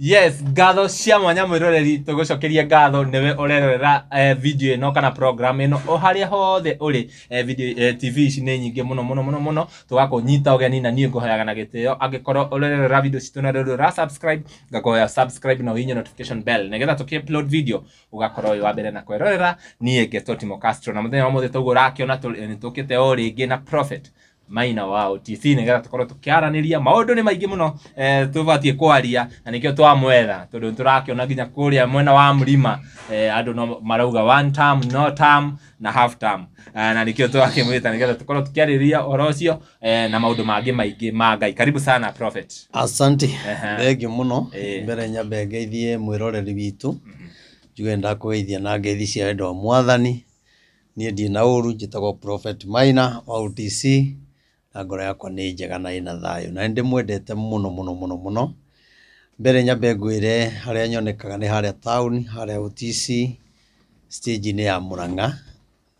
Yes, ngatho cia mwanya mwiroreri, tũgũcokeria ngatho nĩwe ũrerorera video ĩno kana program ĩno o harĩa hothe ũrĩ. Video TV ici nĩ nyingĩ mũno mũno mũno mũno, tũgakũnyita ũgeni na niĩ ngũhoyaga na gĩtĩo angĩkorwo ũrerorera video citũ na rĩu ũra subscribe, ngakũhoya subscribe na ũhihinye notification bell nĩgetha tũkĩ upload video ũgakorwo wĩ wa mbere na kwĩrorera. Niĩ ngetwo Timo Castro, na mũthenya wa ũmũthĩ toguo ũrakĩona nĩ tũkĩte o rĩngĩ na Prophet Maina wa OTC nĩgetha tũkorwo tũkĩaranĩria. Maũndũ nĩ maingĩ mũno tũbatiĩ kwaria na nĩkĩo twamwetha, tondũ nĩtũrakĩona nginya kũrĩa mwena wa mlima andũ no marauga one term, no term na half term, na nĩkĩo twakĩmwĩta nĩgetha tũkorwo tũkĩarĩrĩria ũhoro ũcio na maũndũ mangĩ maingĩ ma Ngai. Karibu sana, Prophet. Asante. Thengiũ mũno. Mbere nyambe ngeithie mwĩroreri witũ, njuge ndakũgeithia na ngeithi cia wendo wa Mwathani. Niĩ ndirĩ na ũru, njĩtagwo Prophet Maina wa OTC, na ngoro yakwa nĩ njega na ĩna thayũ, na nĩ ndĩmwendete mũno mũno mũno mũno. Mbere nyambe ngwĩre harĩa nyonekaga nĩ harĩa taũni, harĩa OTC stage-inĩ ya Mũrang'a,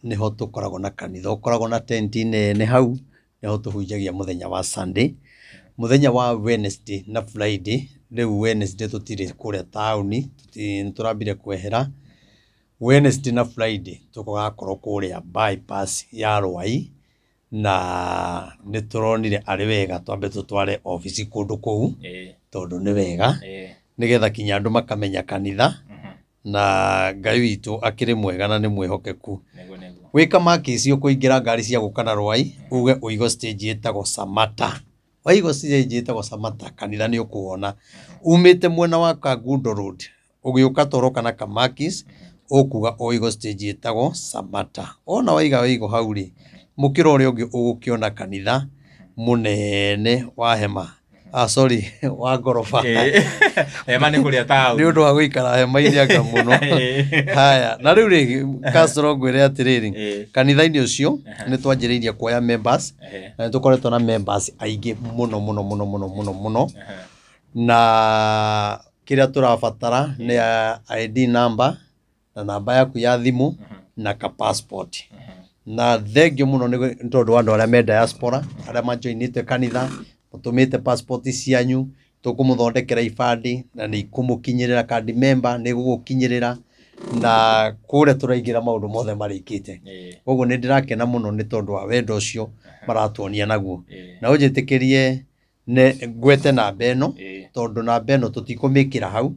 nĩho tũkoragwo na kanitha ũkoragwo na tenti nene. Hau nĩho tũhunjagia mũthenya wa Sunday, mũthenya wa Wednesday na Friday. Rĩu Wednesday tũtirĩ kũrĩa taũni, nĩ tũrambire kwehera. Wednesday na Friday tũgakorwo kũrĩa bypass ya Rwai, na nĩ tũronire arĩ wega twambe tũtware obici kũndũ kũu, tondũ nĩ wega nĩgetha kinya andũ makamenya kanitha, na Ngai witũ akĩrĩ mwega na nĩ mwĩhokeku. Nĩguo nĩguo. Wĩ Kamakisi, ũkũingĩra ngari cia gũka na Rwai, uge ũigo stage ĩtagwo Samata. Waigwo stage ĩtagwo Samata, kanitha nĩ ũkũwona. Umĩte mwena wa Kangundo Road ũgĩũka toro kana Kamakis, ũkuga ũigo stage ĩtagwo Samata. Wona waiga wĩigo hau rĩ, mũkĩra ũrĩa ũngĩ ũgũkĩona kanitha mũnene wa hema, ah, sorry, wa ngoroba. Hema nĩ kũrĩa taũni. Nĩ ũndũ wa gũikara hema-inĩ anga mũno. Haya, na rĩu rĩ, Castro, ngwĩre atĩrĩrĩ, kanitha-inĩ ũcio nĩ twanjĩrĩirie kuoya members, na nĩ tũkoretwo na members aingĩ mũno mũno mũno mũno mũno mũno, na kĩrĩa tũrabatara nĩ ID number na namba yaku ya thimũ na ka passport. Na thengiũ mũno nĩ tondũ wa andũ arĩa me diaspora, arĩa majoinĩte kanitha, mũtũmĩte passport cianyu, tũkũmũthondekera ibandĩ na nĩ ikũmũkinyĩrĩra, kandi member nĩ ĩgũgũkinyĩrĩra, na kũrĩa tũraingĩra maũndũ mothe marĩkĩte. Koguo nĩ ndĩrakena mũno nĩ tondũ wa wendo ũcio maratuonia naguo. Na ũnjĩtĩkĩrie ngwete namba ĩno, tondũ namba ĩno tũtikũmĩkĩra hau,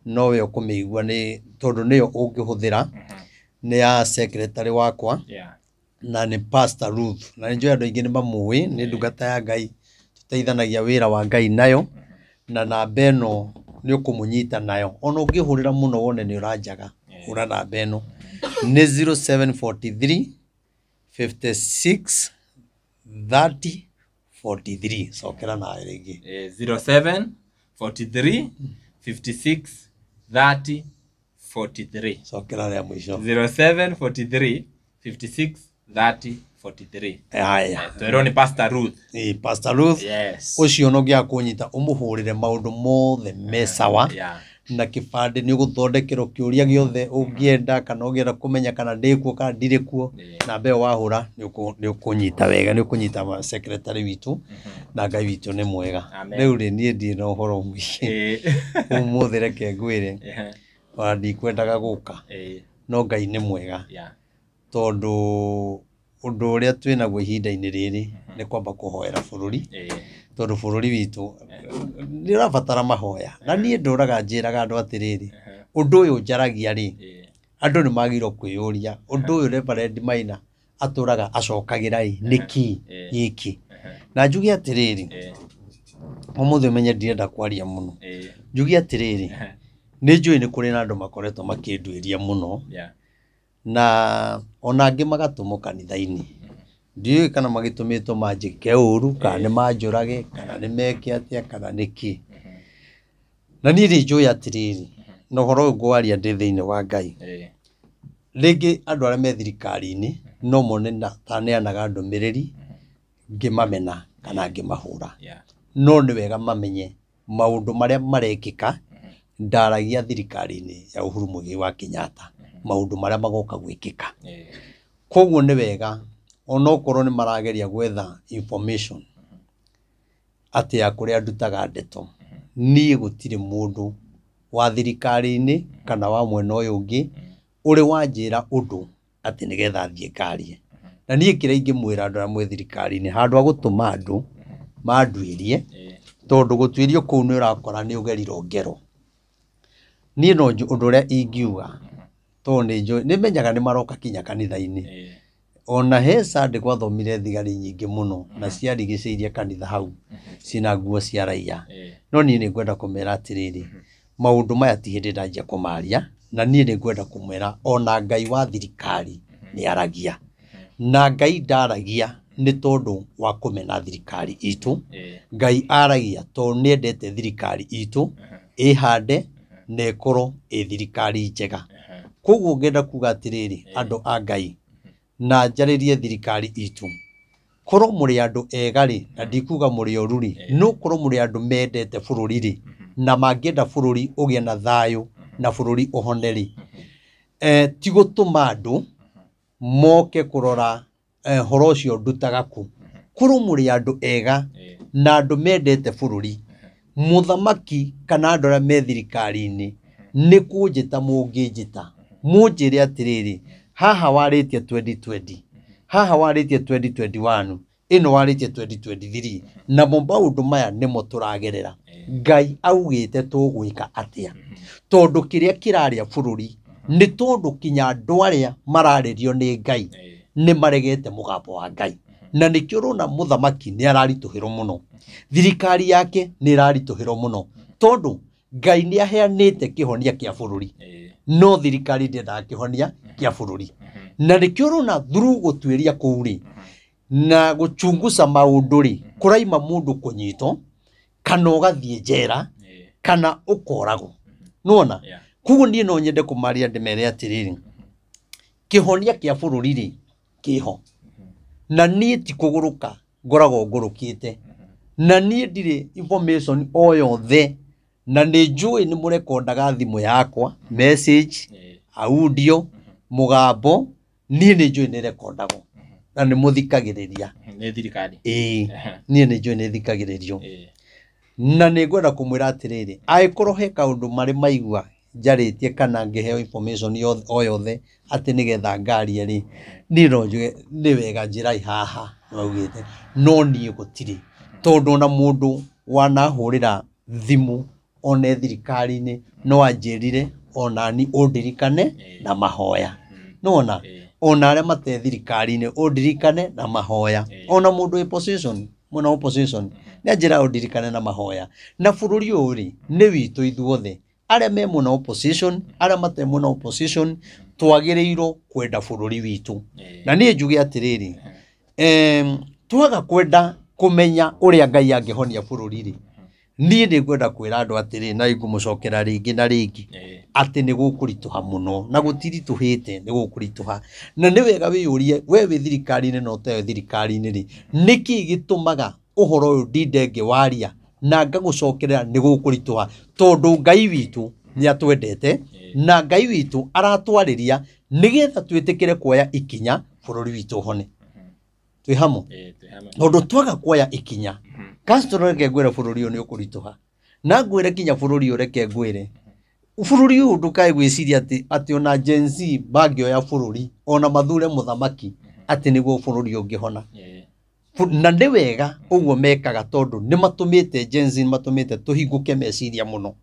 no we ũkũmĩigua, nĩ tondũ nĩyo ũngĩhũthĩra, nĩ ya secretary wakwa, na nĩ Pastor Ruth, na nĩ njũĩ andũ aingĩ nĩ mamũĩ, nĩ ndungata ya Ngai tũteithanagia wĩra wa Ngai nayo. Na namba ĩno nĩ ũkũmũnyita nayo, ona ũngĩhũrĩra mũno wone nĩ ũranjaga, hũra namba ĩno, nĩ 0743 56 30 43. Cokera nawe rĩngĩ. 07 43 56 30 43. Cokera rĩa mũico. 07 43 56 30 43. Haya. Twerwo nĩ Pastor Ruth. Ĩ, Pastor Ruth. Ũcio no ngĩaga kũnyita ũmũhũrĩre, maũndũ mothe me sawa. Na kĩbandĩ nĩ ũgũthondekerwo, kĩũria gĩothe ũngĩenda kana ũngĩenda kũmenya kana ndĩkuo kana ndirĩ kuo, namba ĩyo wahũra nĩ ũkũnyita wega, nĩ ũkũnyita secretary witũ, na Ngai witũ nĩ mwega. Amen. Rĩu rĩ, niĩ ndirĩ na ũhoro mũingĩ ũmũthĩ, reke ngwĩre, ona ndikwendaga gũka, no Ngai nĩ mwega, tondũ ũndũ ũrĩa twĩnaguo ihinda-inĩ rĩrĩ nĩ kwamba kũhoera bũrũri, tondũ bũrũri witũ nĩ ũrabatara mahoya. Na niĩ ndũraga njĩraga andũ atĩrĩrĩ, ũndũ ũyũ njaragia rĩ, andũ nĩ magĩrĩirwo kwĩyũria, ũndũ ũyũ Reverend Maina atũraga acokagĩra ĩ nĩkĩ gĩkĩ? Na njuge atĩrĩrĩ, ũmũthĩ ũmenye ndirenda kwaria mũno. Njuge atĩrĩrĩ, nĩ njũĩ nĩ kũrĩ na andũ makoretwo makĩnduĩria mũno, na ona angĩ magatũmwo kanitha-inĩ, ndiũĩ kana magĩtũmĩtwo manjĩke ũru, kana nĩ manjũrage, kana nĩ meke atĩa, kana nĩ kĩ. Na niĩ nĩ njũĩ atĩrĩrĩ, na ũhoro ũyũ ngwaria ndĩ thĩinĩ wa Ngai, rĩngĩ andũ arĩa me thirikari-inĩ no mone na ta neanaga ndũmĩrĩri ngĩmamena kana ngĩmahũra, no nĩ wega mamenye maũndũ marĩa marekĩka. Ndaragia thirikari-inĩ ya Uhuru Muigai wa Kenyatta maũndũ marĩa magoka gwĩkĩka. Koguo nĩ wega onokorwo nĩ marageria gwetha information atĩ ya kũrĩa ndutaga ndeto, niĩ gũtirĩ mũndũ wa thirikari-inĩ kana wa mwena ũyũ ũngĩ ũrĩ wanjĩra ũndũ atĩ nĩgetha thiĩ ngarie. Na niĩ kĩrĩa ingĩmwĩra andũ arĩa mwĩ thirikari-inĩ, handũ ha gũtũma andũ manduĩrie, tondũ gũtuĩrio kũu nĩ ũrakora nĩ ũgerirwo ngero. Niĩ no ũndũ ũrĩa ingiuga, tondũ nĩ njũĩ, nĩ menyaga nĩ maroka kinya kanitha-inĩ. Ona he Sunday gwathomire thigari nyingĩ mũno na ciarigicĩirie kanitha hau ciĩna nguo cia raia. No niĩ nĩ ngwenda kũmera atĩrĩrĩ, maũndũ maya ti hĩndĩ ndanjia kũmaria, na niĩ nĩ ngwenda kũmwĩra ona Ngai wa thirikari nĩ aragia. Na Ngai ndaragia nĩ tondũ wa kũmena thirikari itũ. Ngai aragia tondũ nĩ endete thirikari itũ ĩhande na ĩkorwo ĩ thirikari njega. Koguo ngenda kuga atĩrĩrĩ, andũ a Ngai, na njarĩrie thirikari itũ, korwo mũrĩ andũ ega rĩ, na ndikuga mũrĩ oru rĩ, no korwo mũrĩ andũ mendete bũrũri rĩ, na mangĩenda bũrũri ũgĩe na thayũ na bũrũri ũhone rĩ, ti gũtũma andũ moke kũrora horo ũcio ndutaga kũ. Korwo mũrĩ andũ ega na andũ mendete bũrũri, mũthamaki kana andũ arĩa me thirikari-inĩ nĩ kũnjĩta mũngĩnjĩta, mũnjĩre atĩrĩrĩ, haha warĩtie 2020, haha warĩtie 2021, ĩno warĩtie 2023, namo maũndũ maya nĩmo tũragerera. Ngai augĩte tũgwĩka atĩa? Tondũ kĩrĩa kĩrarĩa bũrũri nĩ tondũ kinya andũ arĩa mararĩrio nĩ Ngai nĩ maregete mũgambo wa Ngai. Na nĩkĩo ũrona mũthamaki nĩ araritũhĩrwo mũno, thirikari yake nĩ ĩraritũhĩrwo mũno, tondũ Ngai nĩ aheanĩte kĩhonia kĩa bũrũri, no thirikari ndĩendaga kĩhonia kĩa bũrũri. Na nĩkĩo ũrona through gũtuĩria kũu rĩ, na gũchunguca maũndũ rĩ, kũraima mũndũ kũnyitwo kana ũgathiĩ njera kana ũkoragwo. Nĩwona? Koguo niĩ no nyende kũmaria ndĩmere atĩrĩrĩ, kĩhonia kĩa bũrũri rĩ kĩho, na niĩ ti kũgũrũka ngoragwo ngũrũkĩte, na niĩ ndirĩ information o yothe, na nĩ njũĩ nĩ mũrekondaga thimũ yakwa message, audio, mũgambo, niĩ nĩ njũĩ nĩ rekondagwo na nĩ mũthikagĩrĩria. Nĩ thirikari. Ĩĩ, niĩ nĩ njũĩ nĩ thikagĩrĩrio. Na nĩ ngwenda kũmwĩra atĩrĩrĩ, angĩkorwo he kaũndũ marĩ maigua njarĩtie kana ngĩheo information o yothe atĩ nĩgetha ngarie rĩ, niĩ no njuge nĩ wega njĩrai haha nĩwaugĩte, no niĩ gũtirĩ, tondũ ona mũndũ wanahũrĩra thimũ one thirikari-inĩ no anjĩrire onani ũndirikane na mahoya. Nĩwona? Ona arĩa mate thirikari-inĩ ũndirikane na mahoya. Ona mũndũ wĩ position, mwena wa opposition, nĩ anjĩra ũndirikane na mahoya. Na bũrũri ũyũ rĩ, nĩ witũ ithuothe. Arĩa me mwena wa opposition, arĩa mate mwena wa opposition, twagĩrĩirwo kwenda bũrũri witũ. Na niĩ njuge atĩrĩrĩ, twaga kwenda kũmenya ũrĩa Ngai angĩhonia bũrũri rĩ, niĩ nĩ ngwenda kwĩra andũ atĩrĩ, na ngũmũcokera rĩngĩ na rĩngĩ, atĩ nĩ gũkũritũha mũno, na gũtiritũhĩte, nĩ gũkũritũha. Na nĩ wega wĩyũrie, we wĩ thirikari-inĩ na ũtarĩ thirikari-inĩ rĩ, nĩkĩ gĩtũmaga ũhoro ũyũ ndinde ngĩwaria na ngagũcokerera nĩ gũkũritũha? Tondũ Ngai witũ nĩ atwendete, na Ngai witũ aratwarĩria nĩgetha twĩtĩkĩre kuoya ikinya bũrũri witũ ũhone. Twĩ hamwe? Tondũ twaga kuoya ikinya, Castro reke ngwĩre bũrũri ũyũ nĩ ũkũritũha. Na ngwĩre kinya bũrũri ũyũ reke ngwĩre, bũrũri ũyũ ndũkae gwĩciria atĩ ona Gen Z mangĩoya bũrũri, ona mathure mũthamaki, atĩ nĩguo bũrũri ũngĩhona. Na nĩ wega ũguo mekaga, tondũ nĩ matũmĩte Gen Z, nĩ matũmĩte tũhingũke meciria mũno.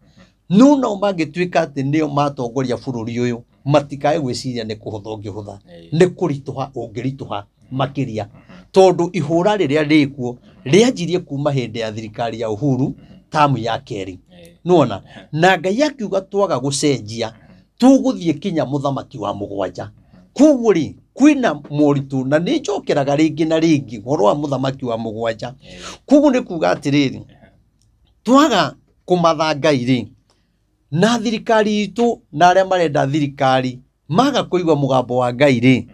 No nao mangĩtuĩka atĩ nĩo matongoria bũrũri ũyũ, matikae gwĩciria nĩ kũhũtha ũngĩhũtha, nĩ kũritũha ũngĩritũha makĩria. Tondũ ihũra rĩrĩa rĩkuo rĩanjirie kuma hĩndĩ ya thirikari ya Uhuru tamu ya kerĩ. Nĩwona? Na Ngai akiuga twaga gũcenjia tũgũthiĩ kinya mũthamaki wa mũgwanja. Koguo rĩ, kwĩna moritũ, na nĩ njokeraga rĩngĩ na rĩngĩ ũhoro wa mũthamaki wa mũgwanja. Koguo nĩ kuga atĩrĩrĩ, twaga kũmatha Ngai rĩ, na thirikari itũ na arĩa marenda thirikari maga kũigua mũgambo wa Ngai rĩ,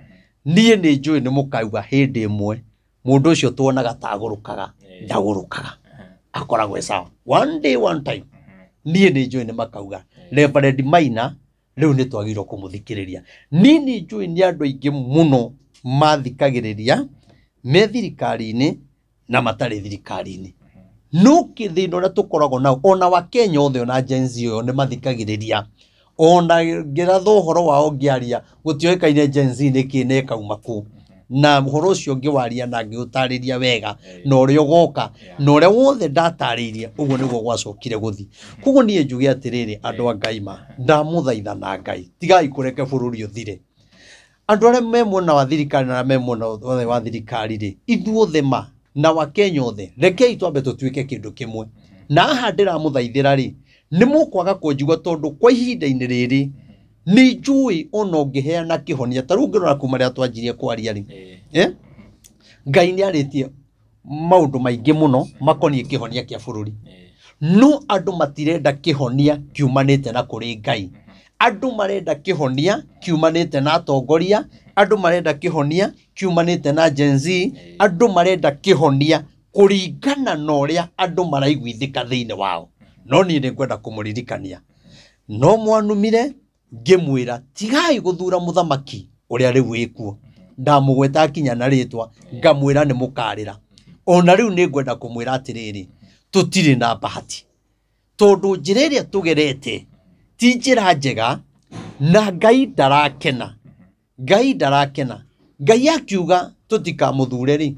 niĩ nĩ njũĩ nĩ mũkauga hĩndĩ ĩmwe mũndũ ũcio tuonaga ta agũrũkaga, ndagũrũkaga, akoragwo e sawa. One day, one time, niĩ nĩ njũĩ nĩ makauga Reverend Maina rĩu nĩ twagĩrĩirwo kũmũthikĩrĩria. Niĩ nĩ njũĩ nĩ andũ aingĩ mũno mathikagĩrĩria me thirikari-inĩ na matarĩ thirikari-inĩ. No thĩna ũrĩa tũkoragwo nao ona wa Kenya othe ona Gen Z ũyũ nĩ mathikagĩrĩria, ona ngĩratha ũhoro wao ngĩaria gũtioĩkaine Gen Z nĩkĩ na ĩkauma kũ, na ũhoro ũcio ngĩwaria na ngĩũtarĩria wega na ũrĩa ũgoka na ũrĩa wothe ndatarĩirie ũguo nĩguo gwacokire gũthiĩ. Koguo niĩ njuge atĩrĩrĩ, andũ a Ngai ma ndamũthaitha na Ngai, tigai kũreke bũrũri ũthire. Andũ arĩa me mwena wa thirikari na arĩa me mwena othe wa thirikari rĩ, ithuothe ma na wa Kenya othe, rekei twambe tũtuĩke kĩndũ kĩmwe. Na haha ndĩramũthaithĩra rĩ, nĩ mũkwaga kũnjigua tondũ kwa ihinda-inĩ rĩrĩ nĩ njũĩ ona ũngĩheana kĩhonia ta rĩu ũngĩrora kuma rĩrĩa twanjirie kwaria rĩ, Ngai nĩ arĩtie maũndũ maingĩ mũno makoniĩ kĩhonia kĩa bũrũri, no andũ matirenda kĩhonia kiumanĩte na kũrĩ Ngai. Andũ marenda kĩhonia kiumanĩte na atongoria, andũ marenda kĩhonia kiumanĩte na Gen Z, andũ marenda kĩhonia kũringana na ũrĩa andũ maraiguithĩka thĩinĩ wao. No niĩ nĩ ngwenda kũmũririkania, no mwanumire ngĩmwĩra tigai gũthura mũthamaki ũrĩa rĩu wĩkuo, ndamũgweta kinya na rĩtwa ngamwĩra nĩ mũkarĩra. Ona rĩu nĩ ngwenda kũmwĩra atĩrĩrĩ, tũtirĩ na bahati tondũ njĩra ĩrĩa tũgerete ti njĩra njega na Ngai ndarakena. Ngai ndarakena. Ngai akiuga tũtikamũthure rĩ,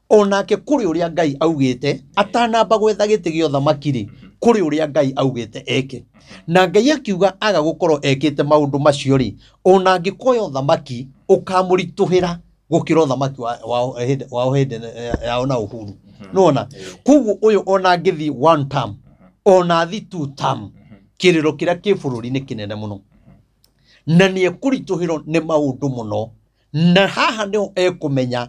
onake kũrĩ ũrĩa Ngai augĩte atanamba gwetha gĩtĩ gĩa ũthamaki rĩ, kũrĩ ũrĩa Ngai augĩte eke. Na Ngai akiuga aga gũkorwo ekĩte maũndũ macio rĩ, ona angĩkoya ũthamaki ũkamũritũhĩra gũkĩra ũthamaki wa hĩndĩ yao na Uhuru. Nĩwona? Koguo ũyũ ona angĩthiĩ one term, ona athi two term, kĩrĩro kĩrĩa kĩ bũrũri nĩ kĩnene mũno na nĩ ekũritũhĩrwo nĩ maũndũ mũno, na haha nĩho ekũmenya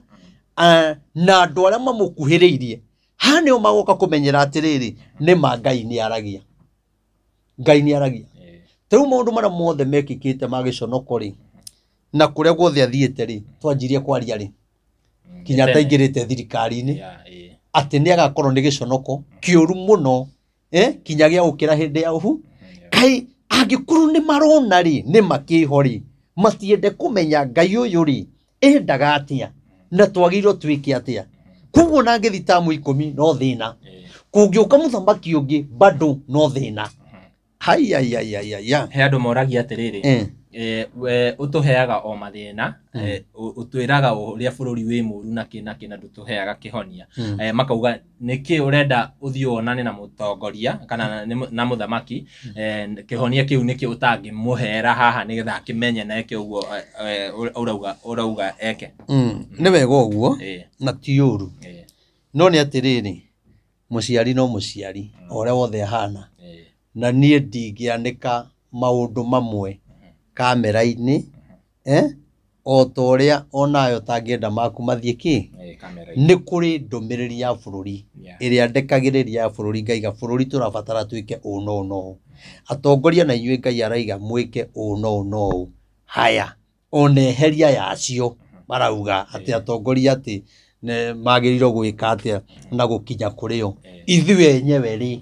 na andũ arĩa mamũkuhĩrĩirie haha nĩho magoka kũmenyera atĩrĩrĩ, nĩ ma Ngai nĩ aragia. Ngai nĩ aragia. Ta rĩu maũndũ marĩa mothe mekĩkĩte ma gĩconoko rĩ, na kũrĩa guothe athiĩte rĩ, twanjirie kwaria rĩ, kinya ataingĩrĩte thirikari-inĩ, atĩ nĩ agakorwo nĩ gĩconoko kĩũru mũno, kinya gĩa gũkĩra hĩndĩ ya ũhu. Kaĩ angĩkorwo nĩ marona rĩ, nĩ makĩho rĩ, matiende kũmenya Ngai ũyũ rĩ endaga atĩa na twagĩrĩirwo twĩke atĩa. Koguo na angĩthiĩ tamu 10 no thĩna, kũngĩũka mũthamaki ũngĩ bado no thĩna. Haiya. He andũ moragia atĩrĩrĩ, we ũtũheaga o mathĩna, ũtwĩraga ũrĩa bũrũri wĩ mũru na kĩ na kĩ na ndũtũheaga kĩhonia. Makauga nĩkĩ ũrenda ũthiĩ wonane na mũtongoria kana na mũthamaki, kĩhonia kĩu nĩkĩ ũtangĩmũhera haha nĩgetha akĩmenye na eke ũguo ũrauga eke. Nĩ wega ũguo na ti ũru, no nĩ atĩrĩrĩ, mũciari no mũciari o ũrĩa wothe ahana, na niĩ ndingĩanĩka maũndũ mamwe kamera-inĩ, o ta ũrĩa onawe ũtangĩenda maku mathiĩ kĩ. Nĩ kũrĩ ndũmĩrĩri ya bũrũri ĩrĩa ndekagĩrĩria ya bũrũri, ngaiga bũrũri tũrabatara twĩke ũũ na ũũ na ũũ, atongoria na inyuĩ Ngai araiga mwĩke ũũ na ũũ na ũũ. Haya, ona eheria yacio marauga atĩ atongoria atĩ magĩrĩirwo gwĩka atĩa na gũkinya kũrĩ o. Ithuĩ enyewe rĩ,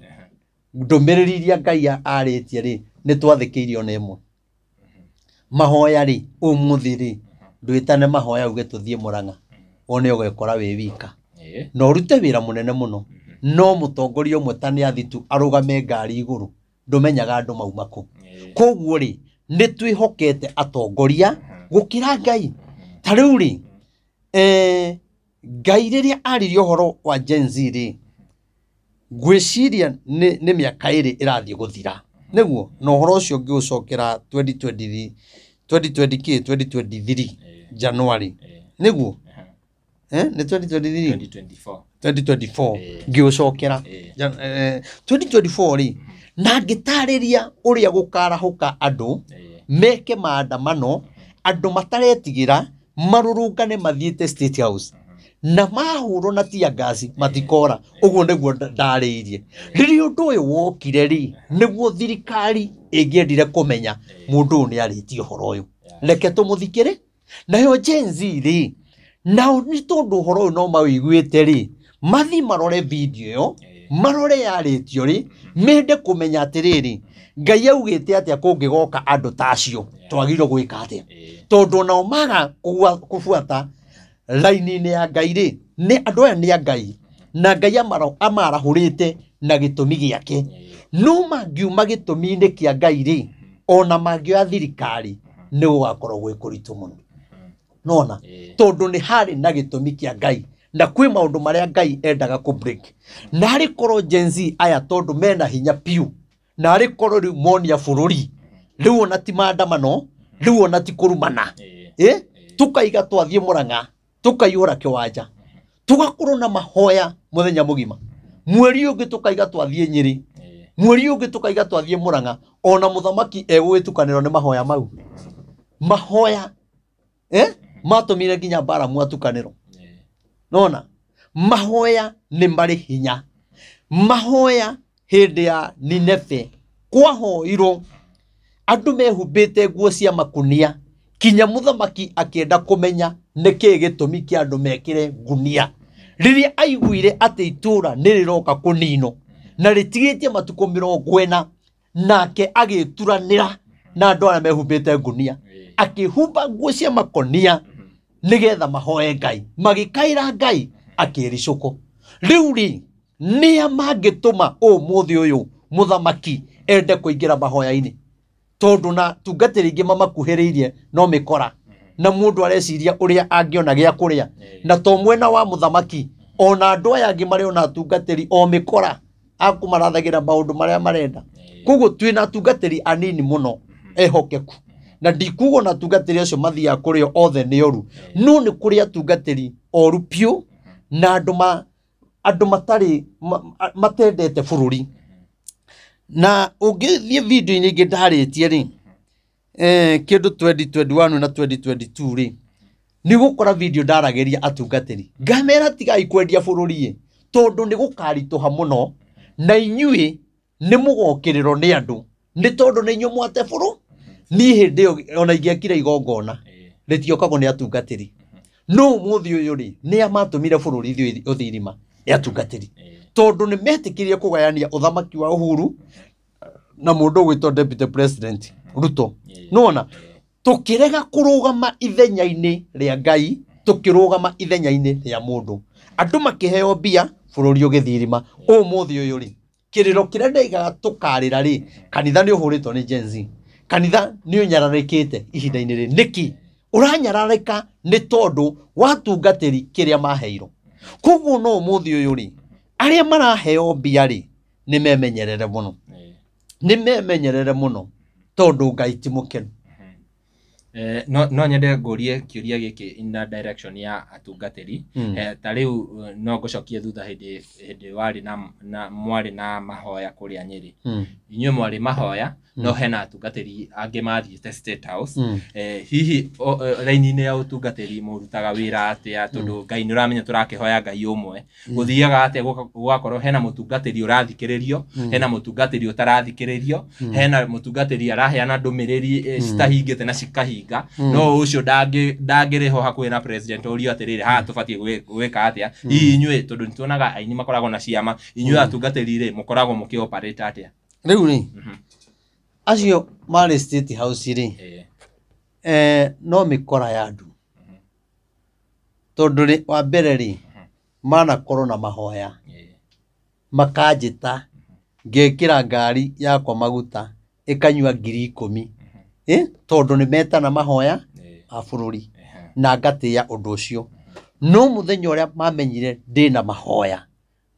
ndũmĩrĩri iria Ngai arĩtie rĩ, nĩ twathĩkĩirie ona ĩmwe. Mahoya rĩ, ũmũthĩ rĩ, ndwĩtane mahoya uge tũthiĩ Mũrang'a, wone ũgekora wĩ wika na ũrute wĩra mũnene mũno, no mũtongoria ũmwe ta nĩ athi tu arũgame ngari igũrũ, ndũmenyaga andũ mauma kũ. Koguo rĩ, nĩ twĩhokete atongoria gũkĩra Ngai. Ta rĩu rĩ, Ngai rĩrĩa aririe ũhoro wa Gen Z rĩ, ngwĩciria nĩ mĩaka ĩrĩ ĩrathiĩ gũthira, nĩguo, na ũhoro ũcio ngĩũcokera 2023 2023 January, nĩguo, nĩ 2023 2024 ngĩũcokera 2024 rĩ, na ngĩtarĩria ũrĩa gũkarahũka andũ meke maandamano, andũ mataretigĩra marũrũngane mathiĩte State House na mahũrwo na tear gas matikora. Ũguo nĩguo ndarĩirie. Rĩrĩa ũndũ ũyũ wokire rĩ, nĩguo thirikari ĩngĩendire kũmenya mũndũ ũyũ nĩ arĩtie ũhoro ũyũ, reke tũmũthikĩre. Nayo Gen Z rĩ, nao nĩ tondũ ũhoro ũyũ no mawĩiguĩte rĩ, mathiĩ marore video ĩyo, marore yarĩtio rĩ, mende kũmenya atĩrĩrĩ, Ngai augĩte atĩa kũngĩgoka andũ ta acio, twagĩrĩirwo gwĩka atĩa? Tondũ nao maga kũbuata raini-inĩ ya Ngai rĩ, nĩ andũ aya nĩ a Ngai. Na Ngai amarahũrĩte na gĩtũmi gĩake. No mangiuma gĩtũmi-inĩ kĩa Ngai rĩ, ona mangĩoya thirikari nĩ gũgakorwo gwĩ kũritũ mũno. Nona tondũ nĩ harĩ na gĩtũmi kĩa Ngai na kwĩ maũndũ marĩa Ngai endaga kũ break. Na arĩ korwo Gen Z aya tondũ mena hinya piũ, na arĩ korwo rĩu monia bũrũri, rĩu ona ti maandamano, rĩu ona ti kũrumana, tukaiga twathiĩ Murang'a, tukaihũra kĩwanja, tugakorwo na mahoya mũthenya mũgima. Mweri ũngĩ tukaiga twathiĩ Nyĩrĩ, mweri ũngĩ tukaiga twathiĩ Murang'a, ona mũthamaki egũgĩtukanĩrwo nĩ mahoya mau. Mahoya matũmire nginya Balamu atukanĩrwo. Nona mahoya nĩ marĩ hinya. Mahoya hĩndĩ ya Nineve kwahoirwo andũ mehumbĩte nguo cia makunia, kinya mũthamaki akĩenda kũmenya nĩkĩĩ gĩtũmi kĩa andũ mekĩre ngunia. Rĩrĩa aiguire atĩ itũra nĩ rĩroka kũninwo na rĩtigĩtie matukũ 40, nake agĩturanĩra na andũ arĩa mehumbĩte ngunia, akĩhumba nguo cia makonia nĩgetha mahoe Ngai. Magĩkaĩra Ngai akĩricũkwo. Rĩu rĩ, nĩa mangĩtũma ũmũthĩ ũyũ mũthamaki ende kũingĩra mahoya-inĩ? Tondũ na tungatĩri ingĩ mamakuhĩrĩirie no mĩkora, na mũndũ areciria ũrĩa angĩona gĩa kũrĩa. Na to mwena wa mũthamaki, ona andũ aya angĩ marĩ ona atungatĩri o mĩkora akũmarathagĩra maũndũ marĩa marenda. Koguo twĩna atungatĩri anini mũno ehokeku, na ndikuga ona atungatĩri acio mathiaga kũrĩ o othe nĩ oru, no nĩ kũrĩ atungatĩri oru piũ na andũ matarĩ matendete bũrũri. Na ũngĩthiĩ video-inĩ ingĩ ndarĩtie rĩ, kĩndũ 2021 na 2022 rĩ, nĩ gũkora video ndaragĩria atungatĩri ngamera tigai kwendia bũrũri ĩ, tondũ nĩ gũkaritũha mũno na inyuĩ nĩ mũgokĩrĩrwo nĩ andũ nĩ tondũ nĩ inyuĩ mwate bũrũ. Niĩ hĩndĩ ĩyo ona ingĩekire igongona rĩtiokagwo nĩ atungatĩri. No ũmũthĩ ũyũ rĩ, nĩa matũmire bũrũri ũthiĩ irima? Nĩ atungatĩri. Tondũ nĩ metĩkĩrie kũgayania ũthamaki wa Uhuru na mũndũ ũgwĩtwo Deputy President Ruto. Nĩwona tũkĩrega kũrũgama ithenya-inĩ rĩa Ngai, tũkĩrũgama ithenya-inĩ rĩa mũndũ. Andũ makĩheo mbia, bũrũri ũgĩthiĩ irima. Ũmũthĩ ũyũ rĩ, kĩrĩro kĩrĩa ndaigaga tũkarĩra rĩ, kanitha nĩ ũhũrĩtwo nĩ Gen Z. Kanitha nĩ ũnyararĩkĩte ihinda-inĩ rĩrĩ. Nĩkĩ? Ũranyararĩka nĩ tondũ watungatĩri kĩrĩa maheirwo. Koguo no ũmũthĩ ũyũ rĩ, arĩa maraheo mbia rĩ, nĩ memenyerere mũno. Nĩ memenyerere mũno tondũ Ngai ti mũkenu. No nyende ngũrie kĩũria gĩkĩ in the direction ya atungatĩri. Ta rĩu no ngũcokie thutha hĩndĩ warĩ na mwarĩ na mahoya kũrĩa Nyĩrĩ. Inyuĩ mwarĩ mahoya, no hena atungatĩri angĩ mathiĩte State House. Hihi raini-inĩ ya ũtungatĩri mũrutaga wĩra atĩa? Tondũ Ngai nĩ ũramenya tũrakĩhoya Ngai ũmwe. Gũthiaga atĩa gũgakorwo hena mũtungatĩri ũrathikĩrĩrio, hena mũtungatĩri ũtarathikĩrĩrio, hena mũtungatĩri araheana ndũmĩrĩri citahingĩte na cikahinga. No ũcio ndangĩrĩho hakuhĩ na president ũrio atĩrĩrĩ, haha tũbatiĩ gwĩka atĩa? Hihi inyuĩ tondũ nĩtuonaga aini makoragwo na ciama, inyuĩ atungatĩri rĩ, mũkoragwo mũkĩ-operate atĩa? Rĩu rĩ, acio marĩ State House rĩ, no mĩkora ya andũ. Tondũ rĩ, wa mbere rĩ, manakorwo na mahoya, makanjĩta, ngekĩra ngari yakwa maguta, ĩkanyua 10,000. Tondũ nĩ metana mahoya ma bũrũri, na ngatĩĩa ũndũ ũcio. No mũthenya ũrĩa mamenyire ndĩna mahoya,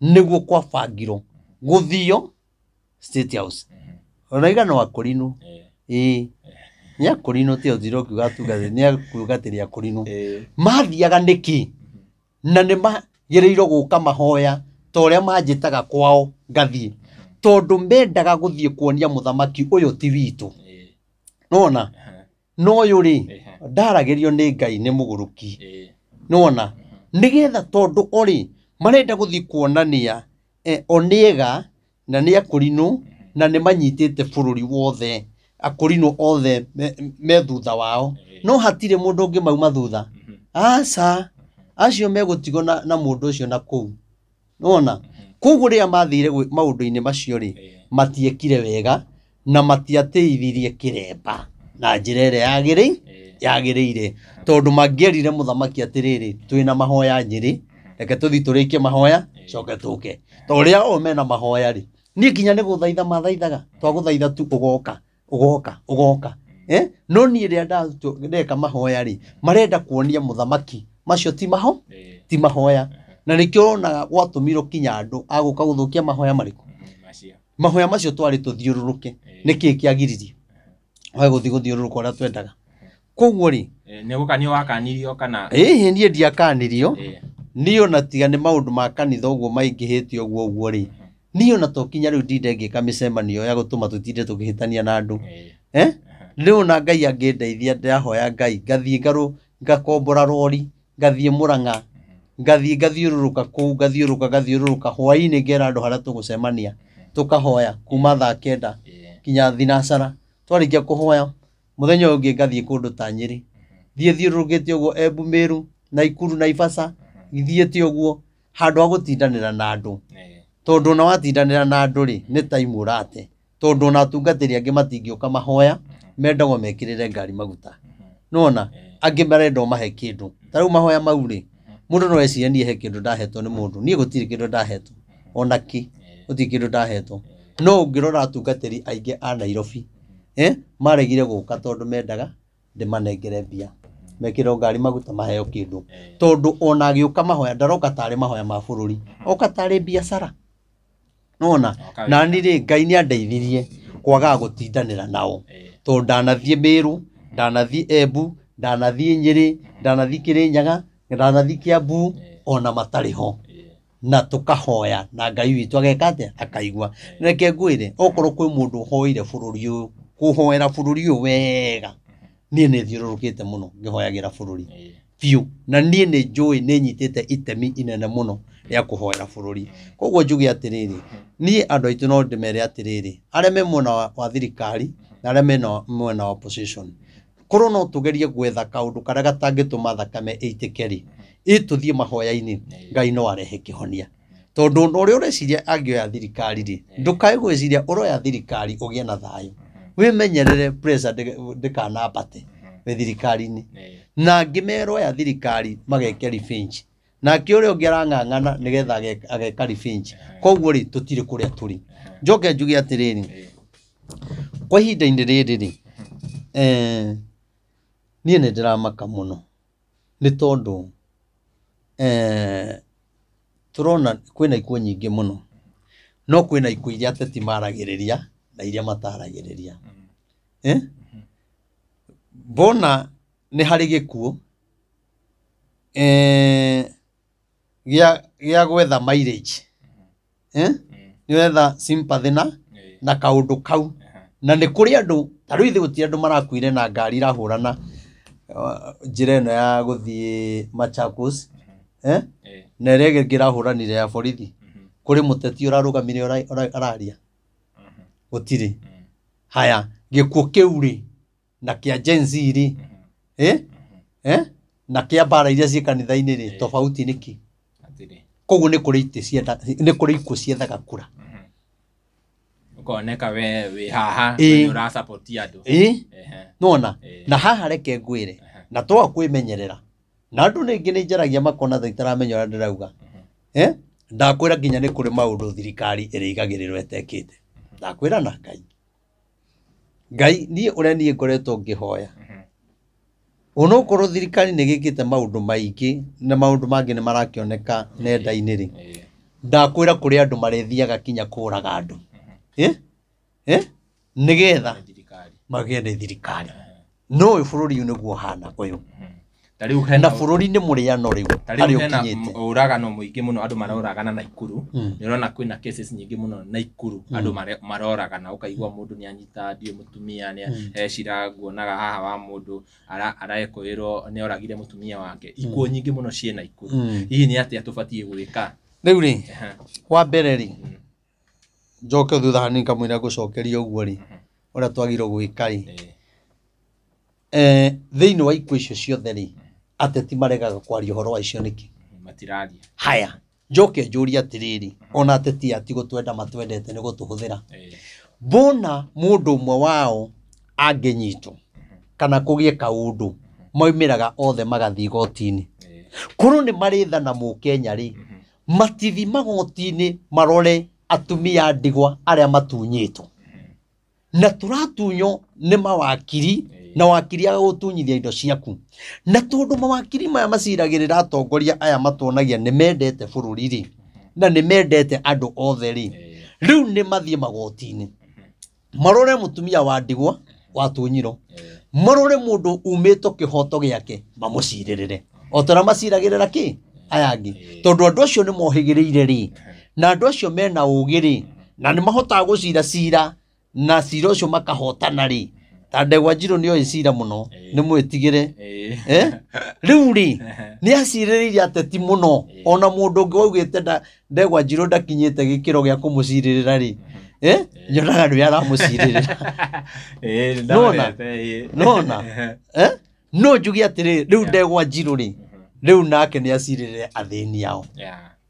nĩguo kwabangirwo gũthio State House. Ona no akũrinũ. Nĩ akũrinũ ti ũthire ũkiuga atungatĩri, nĩ atungatĩri akũrinũ. Mathiaga nĩkĩ? Na nĩ magĩrĩirwo gũka mahoya ta ũrĩa manjĩtaga kwao ngathiĩ. Tondũ mendaga gũthiĩ kuonia mũthamaki ũyũ ti witũ. Nĩwona? No ũyũ rĩ, ndaragĩrio nĩ Ngai nĩ mũgũrũki. Nĩwona? Nĩgetha tondũ o rĩ, marenda gũthiĩ kuonania o nĩega na nĩ akũrinũ na nĩ manyitĩte bũrũri wothe, akũrinũ othe me thutha wao. No hatirĩ mũndũ ũngĩ mauma thutha. Aca, acio megũtigwo na mũndũ ũcio na kũu. Nĩwona? Koguo rĩrĩa mathire maũndũ-inĩ macio rĩ, matiekire wega na matiatĩithirie kĩremba na njĩra ĩrĩa yagĩrĩire. Tondũ mangĩerire mũthamaki atĩrĩrĩ, twĩna mahoya Nyĩrĩ, Reke tũthiĩ tũrĩkie mahoya, coke tũke. Ta ũrĩa o mena mahoya rĩ, niĩ nginya nĩ gũthaitha mathaithaga, twagũthaitha tu ũgoka, ũgoka, ũgoka. No niĩ rĩrĩa ndeka mahoya rĩ, marenda kuonia mũthamaki macio ti maho, ti mahoya. Na nĩkĩo ũronaga gwatũmirwo kinya andũ a gũka gũthũkia mahoya marĩkũ? Mahoya macio twarĩ tũthiũrũrũke. Nĩkĩĩ kĩagiririe? Wae gũthiĩ gũthiũrũrũka ũrĩa twendaga. Koguo rĩ, Nĩ gũkanio wakanirio kana? Ĩhĩ, niĩ ndiakanirio. Niĩ ona tiga nĩ maũndũ ma kanitha ũguo maingĩhĩte ũguo ũguo rĩ, niĩ ona to kinya rĩu ndinde ngĩka mĩcemanio ya gũtũma tũtinde tũkĩhĩtania na andũ. Rĩu ona Ngai angĩndeithia, ndĩrahoya Ngai, ngathiĩ ngakombora rori, ngathiĩ Mũrang'a, ngathiĩ ngathiũrũrũka kũu, ngathiũrũrũka, ngathiũrũrũka, hwaĩ-inĩ ngera andũ harĩa tũgũcemania, tũkahoya kuma thaa 9 kinya thinacara. Twarĩkia kũhoya, mũthenya ũyũ ũngĩ ngathiĩ kũndũ ta Nyĩrĩ. Thiĩ thiũrũrũkĩte ũguo Embu, Meru, Naikuru, Naivasha, thiĩte ũguo handũ ha gũtindanĩra na andũ. Tondũ ona watindanĩra na andũ rĩ, nĩ time ũrate. Tondũ ona atungatĩri angĩ matingĩũka mahoya, mendagwo mekĩrĩre ngari maguta. Nĩwona? Angĩ marenda ũmahe kĩndũ. Ta rĩu mahoya mau rĩ, mũndũ no ecirie niĩ he kĩndũ ndahetwo nĩ mũndũ. Niĩ gũtirĩ kĩndũ ndahetwo. Ona kĩ, gũtirĩ kĩndũ ndahetwo. No ũngĩrora atungatĩri aingĩ a Nairobi, maregire gũka tondũ mendaga ndĩmanengere mbia. Mekĩrwo ngari maguta maheo kĩndũ. Tondũ ona agĩũka mahoya, ndaroka tarĩ mahoya ma bũrũri. Oka tarĩ biacara. Nĩwona? Na niĩ rĩ, Ngai nĩandeithirie kwagaga gũtindanĩra nao. Tondũ ndanathiĩ Meru, ndanathiĩ Embu, ndanathiĩ Nyĩrĩ, ndanathiĩ Kĩrĩnyaga, ndanathiĩ Kiambu, ona matarĩ ho. Na tũkahoya na Ngai witũ ageka atĩa? Akaigua. Reke ngwĩre, okorwo kwĩ mũndũ ũhoeire bũrũri ũyũ, kũhoera bũrũri ũyũ wega, niĩ nĩ thiũrũrũkĩte mũno ngĩhoyagĩra bũrũri biũ. Na niĩ nĩ njũĩ nĩ nyitĩte itemi inene mũno rĩa kũhoera bũrũri. Koguo njuge atĩrĩrĩ, niĩ andũ aitũ no ndĩmere atĩrĩrĩ, arĩa me mwena wa thirikari na arĩa mena mwena wa opposition, korwo no tũgerie gwetha kaũndũ karĩa gatangĩtũma thakame ĩitĩke rĩ, ĩtũthiĩ mahoya-inĩ, Ngai no arehe kĩhonia. Tondũ ũndũ ũrĩa ũreciria angĩoya thirikari rĩ, ndũkae gwĩciria ũroya thirikari ũgĩe na thayũ. Wĩmenyerere pressure ndĩkanambate wĩ thirikari-inĩ. Na angĩ meroya thirikari mageke revenge. Nake ũrĩa ũngĩ arang'ang'ana nĩgetha ageka revenge. Koguo rĩ, tũtirĩ kũrĩa tũrĩ. Njoke njuge atĩrĩrĩ, kwa ihinda-inĩ rĩrĩ rĩ, niĩ nĩ ndĩramaka mũno nĩ tondũ tũrona kwĩna ikuũ nyingĩ mũno, no kwĩna ikuũ iria ateti maragĩrĩria na iria mataragĩrĩria. Mbona nĩ harĩ gĩkuũ gĩa gwetha mileage. Nĩ wetha sympathy na kaũndũ kau. Na nĩ kũrĩ andũ, ta rĩu ithuĩ gũtirĩ andũ marakuire na ngari irahũrana njĩra ĩno ya gũthiĩ Machakos. Na ĩrĩa ĩngĩ ĩrahũranire ya borithi. Kũrĩ mũteti ũrarũgamire araria. Gũtirĩ. Haya, gĩkuũ kĩu rĩ, na kĩa Gen Z rĩ, Na kĩa mbara iria ciĩ kanitha-inĩ rĩ, tofauti nĩ kĩ? Koguo nĩ kũrĩ itĩ cienda, nĩ kũrĩ ikuũ ciethaga kura. Ũkoneka we wĩ haha, we nĩ ũrasupport andũ. Nĩwona? Na haha reke ngwĩre, na twaga kwĩmenyerera. Na andũ rĩngĩ nĩ njaragia makona ta itaramenya ũrĩa ndĩrauga. Ndakwĩra nginya nĩ kũrĩ maũndũ thirikari ĩrĩigagĩrĩrwo ĩtekĩte. Ndakwĩra na Ngai. Ngai, niĩ ũrĩa niĩ ngoretwo ngĩhoya. Onokorwo thirikari nĩ ĩgĩkĩte maũndũ maingĩ na maũndũ mangĩ nĩ marakĩoneka nenda-inĩ rĩ, ndakwĩra kũrĩ andũ marĩthiaga kinya kũraga andũ. Nĩgetha magĩe nĩ thirikari. No ũyũ bũrũri ũyũ nĩguo ũhana ũyũ. Ta rĩu hena Na bũrũri nĩ mũrĩano rĩu, Ta rĩu harĩa hena ũkinyĩte. ũragano mũingĩ mũno, andũ maroragana Naikuru. Nĩ ũrona kwĩna cases nyingĩ mũno Naikuru, andũ maroragana, ũkaigua mũndũ nĩ anyita ndiũ mũtumia, nĩ he cira nguonaga haha wa mũndũ arekũĩrwo nĩ oragire mũtumia wake. Ikuũ nyingĩ mũno ciĩ Naikuru. Hihi nĩ atĩa tũbatiĩ gwĩka? Rĩu rĩ, wa mbere rĩ, njoke thutha hanini kamũira ngũcokeria ũguo rĩ, ũrĩa twagĩrĩirwo gwĩka rĩ. Thĩinĩ wa ikuũ icio ciothe rĩ, ateti maregaga kwaria ũhoro wa icio nĩkĩ? Matiraria. Haya, njoke njũrie atĩrĩrĩ, ona ateti aya ti gũtwenda matwendete nĩ gũtũhũthĩra. Mbona mũndũ ũmwe wao angĩnyitwo kana kũgĩe kaũndũ, maumĩraga othe magathiĩ igoti-inĩ. Korwo nĩ marĩ tha na mũkenya rĩ, matithi magoti-inĩ marore atumia ndigwa arĩa matunyĩtwo. Na tũratunywo nĩ mawakiri, na wakiri agagũtunyithia indo ciaku. Na tondũ mawakiri maya maciragĩrĩra atongoria aya matuonagia nĩ mendete bũrũri rĩ, na nĩ mendete andũ othe rĩ, rĩu nĩ mathiĩ magoti-inĩ marore mũtumia wa ndigwa watunyirwo, marore mũndũ umĩtwo kĩhoto gĩake mamũcirĩrĩre o ta ũrĩa maciragĩrĩra kĩ aya angĩ, tondũ andũ acio nĩ mohĩgĩrĩire rĩ, na andũ acio mena ũgĩ rĩ, na nĩ mahotaga gũcira cira na cira ũcio makahotana rĩ. Ta Ndegwa Njirũ nĩ oĩ cira mũno, nĩ mwĩtigĩre. Rĩu rĩ, nĩ acirĩrĩire ateti mũno, ona mũndũ ũngĩ waugĩte Ndegwa Njirũ ndakinyĩte gĩkĩro gĩa kũmũcirĩrĩra rĩ, nyonaga nĩwe aramũcirĩrĩra. Nona? Nona? No njuge atĩrĩrĩ, rĩu Ndegwa Njirũ rĩ, rĩu nake nĩ acirĩrĩre athĩni ao.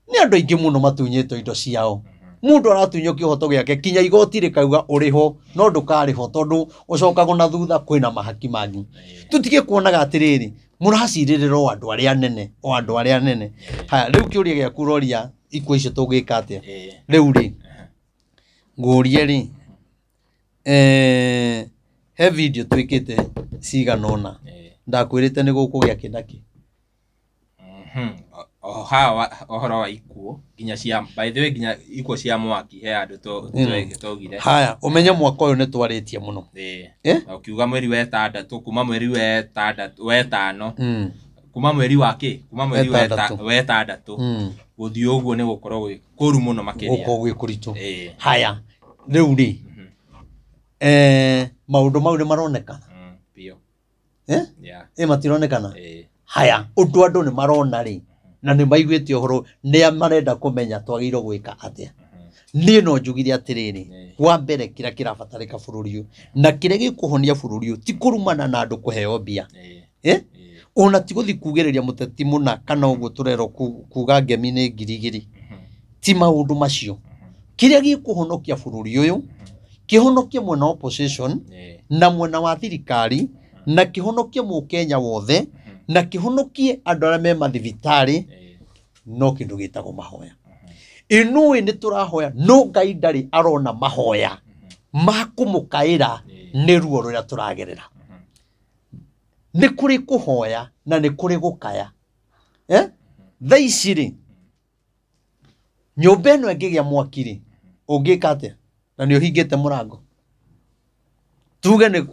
Nĩ andũ aingĩ mũno matunyĩtwo indo ciao. Mũndũ aratunywo kĩhoto gĩake kinya igoti rĩkauga ũrĩho no ndũkarĩho tondũ ũcokagwo na thutha kwĩna mahaki mangĩ. Tũtige kuonaga atĩrĩrĩ, mũracirĩrĩra o andũ arĩa anene, o andũ arĩa anene. Haya, rĩu kĩũria gĩaku ũroria ikuũ icio tũngĩka atĩa? Rĩu rĩ, ngũrie rĩ, he video twĩkĩte cigana ũna. Ndakwĩrĩte nĩ gũkũgĩa kĩ na kĩ. O haha ũhoro wa ikuũ nginya cia, by the way, nginya ikuũ cia mwaki he andũ twaugire. Haya, ũmenye mwaka ũyũ nĩ twarĩtie mũno. Na ũkiuga mweri wa ĩtandatũ, kuma mweri wa ĩtandatũ, wa ĩtano, kuma mweri wa kĩ? Kuma mweri wa ĩtandatũ. Gũthiĩ ũguo nĩ gũkorwo gwĩ kũru mũno makĩria. Gũkorwo gwĩ kũritũ. Haya, rĩu rĩ, maũndũ mau nĩ maronekana? Biũ. Matironekana? Haya, ũndũ andũ nĩ marona rĩ, na nĩ maiguĩte ũhoro, nĩ marenda kũmenya twagĩrĩirwo gwĩka atĩa. Niĩ no njugire atĩrĩrĩ, wa mbere kĩrĩa kĩrabatarĩka bũrũri ũyũ, na kĩrĩa gĩkũhonia bũrũri ũyũ, ti kũrumana na andũ kũheo mbia. Ona ti gũthiĩ kugĩrĩria mũteti mũna kana ũguo tũrerwo kuga ngemi nĩ 2,000. Ti maũndũ macio. Kĩrĩa gĩkũhonokia bũrũri ũyũ, kĩhonokie mwena wa opposition, na mwena wa thirikari, na kĩhonokie mũkenya wothe, na kĩhonokie andũ arĩa me mathibitarĩ, no kĩndũ gĩtagwo mahoya. Ĩnũĩ nĩ tũrahoya, no Ngai ndarĩ arona mahoya ma kũmũkaĩra nĩ ruo rũrĩa tũragerera. Nĩ kũrĩ kũhoya na nĩ kũrĩ gũkaya. Thaa ici rĩ, nyũmba ĩno ĩngĩgĩa mwaki rĩ, ũngĩka atĩa? Na nĩ ũhingĩte mũrango. Tuge nĩ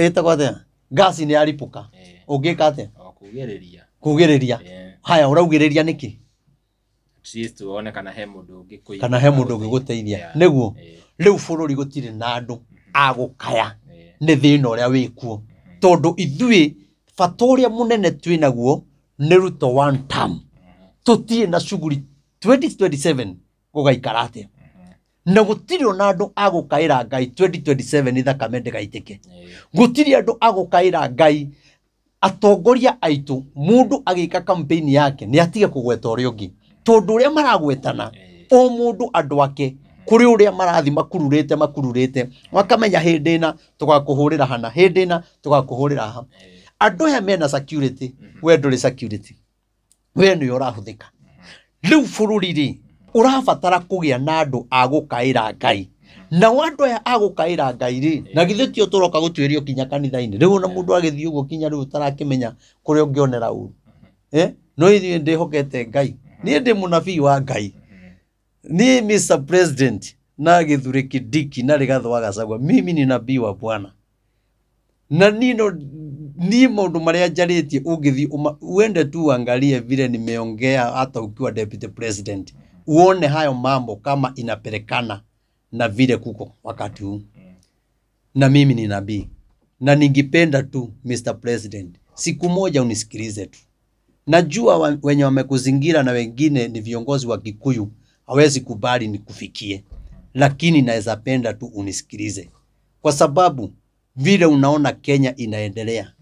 ĩtagwo atĩa? Gasi nĩ yaripũka. Ũngĩka atĩa? Kugĩrĩria. Kugĩrĩria. Haya, ũraugĩrĩria nĩkĩ? At least wone kana he mũndũ ũngĩ. Kana he mũndũ ũngĩgũteithia. Nĩguo. Rĩu bũrũri gũtirĩ na andũ a gũkaya nĩ thĩna ũrĩa wĩkuo. Tondũ ithuĩ bata ũrĩa mũnene twĩ naguo nĩ Ruto one term. Tũtirĩ na shughuli 2027 gũgaikara atĩa. Na gũtirĩ ona andũ a gũkaĩra Ngai 2027 thakame ndĩgaitĩke. Gũtirĩ andũ a gũkaĩra Ngai atongoria aitũ mũndũ agĩka campaign yake nĩ atige kũgweta ũrĩa ũngĩ. Tondũ ũrĩa maragwetana o mũndũ andũ ake kũrĩ ũrĩa marathi makururĩte makamenya hĩndĩ ĩna tũgakũhũrĩra hana, hĩndĩ ĩna tũgakũhũrĩra haha. Andũ aya mena security, we ndũrĩ security, we nĩwe ũrahũthĩka. Rĩu bũrũri rĩ ũrabatara kũgĩa na andũ a gũkaĩra Ngai. Nao andũ aya a gũkaĩra Ngai rĩ, na githĩ tio tũroka gũtuĩrio kinya kanitha-inĩ. Rĩu ona mũndũ agĩthiĩ ũguo kinya rĩu ũtarakĩmenya kũrĩa ũngĩonera ũru. No ithuĩ ndĩhokete Ngai. Niĩ ndĩ mũnabii wa Ngai. Niĩ Mr. President na Kithure Kindiki na Rigathi wa Gachagua, mimi ni nabii wa Bwana. Na niĩ no niĩ maũndũ marĩa njarĩtie ũngĩthiĩ uende tu uangalie vile nimeongea hata ukiwa deputy president, uone hayo mambo kama inapelekana na vile kuko wakati huu. Na mimi ni nabii. Na ningependa tu Mr. President siku moja unisikilize tu. Najua wenye wamekuzingira na wengine ni viongozi wa Kikuyu hawezi kubali nikufikie, lakini naweza penda tu unisikilize, kwa sababu vile unaona Kenya inaendelea,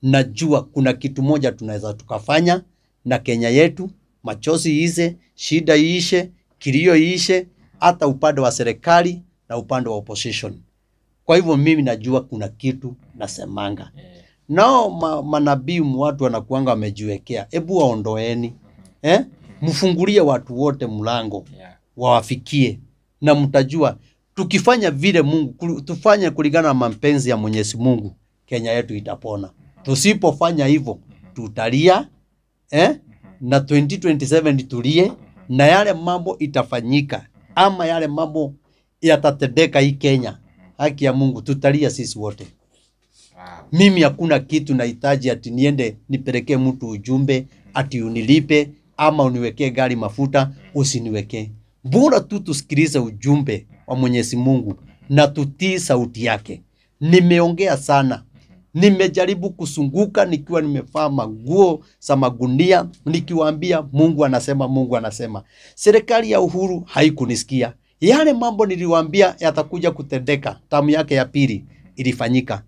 najua kuna kitu moja tunaweza tukafanya na Kenya yetu, machozi ize, shida iishe, kilio iishe, hata upande wa serikali na upande wa opposition. Kwa hivyo mimi najua kuna kitu nasemanga. Nao manabii watu wanakuanga wamejiwekea, hebu waondoeni, mfungulie watu wote mlango, wawafikie, na mtajua tukifanya vile Mungu, tufanye kulingana na mapenzi ya Mwenyezi Mungu, Kenya yetu itapona. Tusipofanya hivyo tutalia, na 2027 tulie, na yale mambo itafanyika ama yale mambo yatatendeka hii Kenya, haki ya Mungu tutalia sisi wote. Mimi hakuna kitu nahitaji ati niende nipelekee mtu ujumbe ati unilipe ama uniwekee gari mafuta, usiniwekee. Bora tu tusikilize ujumbe wa Mwenyezi Mungu na tutii sauti yake. Nimeongea sana, nimejaribu kusunguka nikiwa nimevaa manguo za magunia nikiwaambia Mungu anasema, Mungu anasema. Serikali ya Uhuru haikunisikia. Yale mambo niliwaambia yatakuja kutendeka, tamu yake ya pili ilifanyika.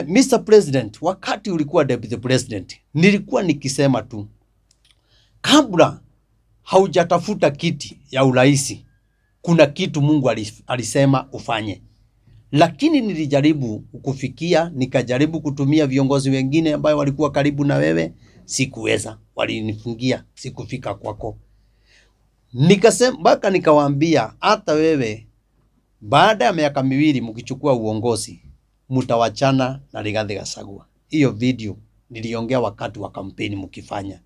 Mr. President, wakati ulikuwa Deputy President, nilikuwa nikisema tu, kabla haujatafuta kiti ya urais, kuna kitu Mungu alisema ufanye. Lakini nilijaribu kukufikia, nikajaribu kutumia viongozi wengine ambao walikuwa karibu na wewe, sikuweza, walinifungia, sikufika kwako. Nikasema mpaka nikawaambia hata wewe baada ya miaka miwili mkichukua uongozi mtawachana na Rigathi Gachagua. Hiyo video niliongea wakati wa kampeni mkifanya.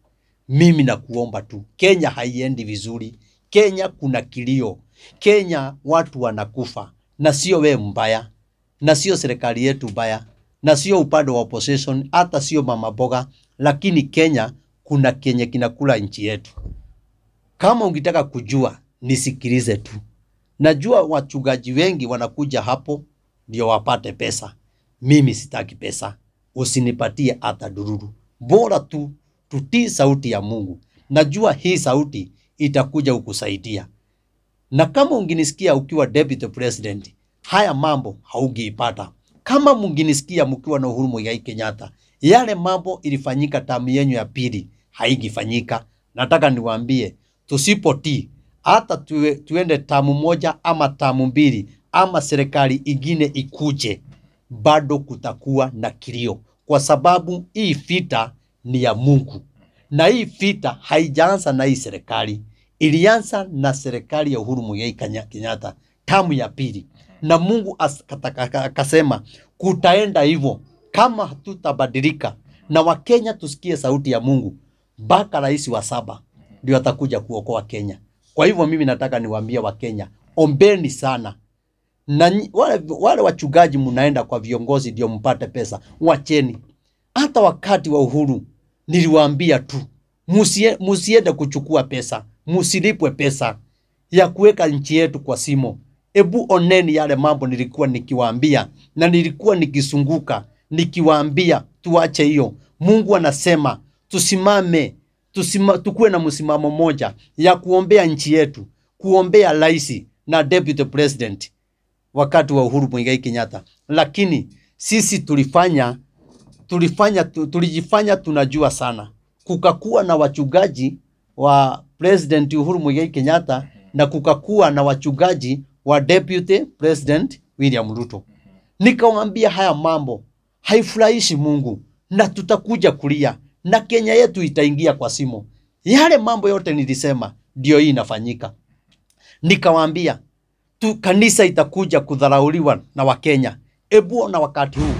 Mimi nakuomba tu, Kenya haiendi vizuri. Kenya kuna kilio. Kenya watu wanakufa. Na sio wewe mbaya, na sio serikali yetu mbaya, na sio upande wa opposition, hata sio mama boga, lakini Kenya kuna kenye kinakula nchi yetu. Kama ungetaka kujua, nisikilize tu. Najua wachungaji wengi wanakuja hapo ndio wapate pesa. Mimi sitaki pesa. Usinipatie hata dururu. Bora tu tutii sauti ya Mungu. Najua hii sauti itakuja kukusaidia. Na kama unginisikia ukiwa Deputy President, haya mambo haugeipata. Kama munginisikia mkiwa na Uhuru Muigai Kenyatta, yale mambo ilifanyika tamu yenu ya pili haingifanyika. Nataka niwaambie, tusipotii hata tuende tamu moja ama tamu mbili ama serikali ingine ikuje, bado kutakuwa na kilio, kwa sababu hii vita ni ya Mungu. Na hii vita haijaanza na hii serikali, ilianza na serikali ya Uhuru Muigai Kenyatta tamu ya pili. Na Mungu akasema kutaenda hivyo kama hatutabadilika na Wakenya tusikie sauti ya Mungu, mpaka rais wa saba ndio atakuja kuokoa Kenya. Kwa hivyo mimi nataka niwaambie Wakenya, ombeni sana. Na wale wachungaji mnaenda kwa viongozi ndio mpate pesa, wacheni. Hata wakati wa Uhuru niliwaambia tu, musiende kuchukua pesa, musilipwe pesa ya kuweka nchi yetu kwa simo. Ebu oneni yale mambo nilikuwa nikiwaambia, na nilikuwa nikisunguka nikiwaambia tuache hiyo. Mungu anasema tusimame, tukuwe na msimamo moja ya kuombea nchi yetu, kuombea rais na deputy president wakati wa Uhuru Muigai Kenyatta. Lakini sisi tulijifanya tunajua sana. Kukakuwa na wachungaji wa President Uhuru Muigai Kenyatta na kukakuwa na wachungaji wa Deputy President William Ruto. Nikawaambia haya mambo haifurahishi Mungu, na tutakuja kulia na Kenya yetu itaingia kwa simo. Yale mambo yote nilisema ndio hii inafanyika. Nikawaambia tu kanisa itakuja kudharauliwa na Wakenya. Ebu ona wakati huu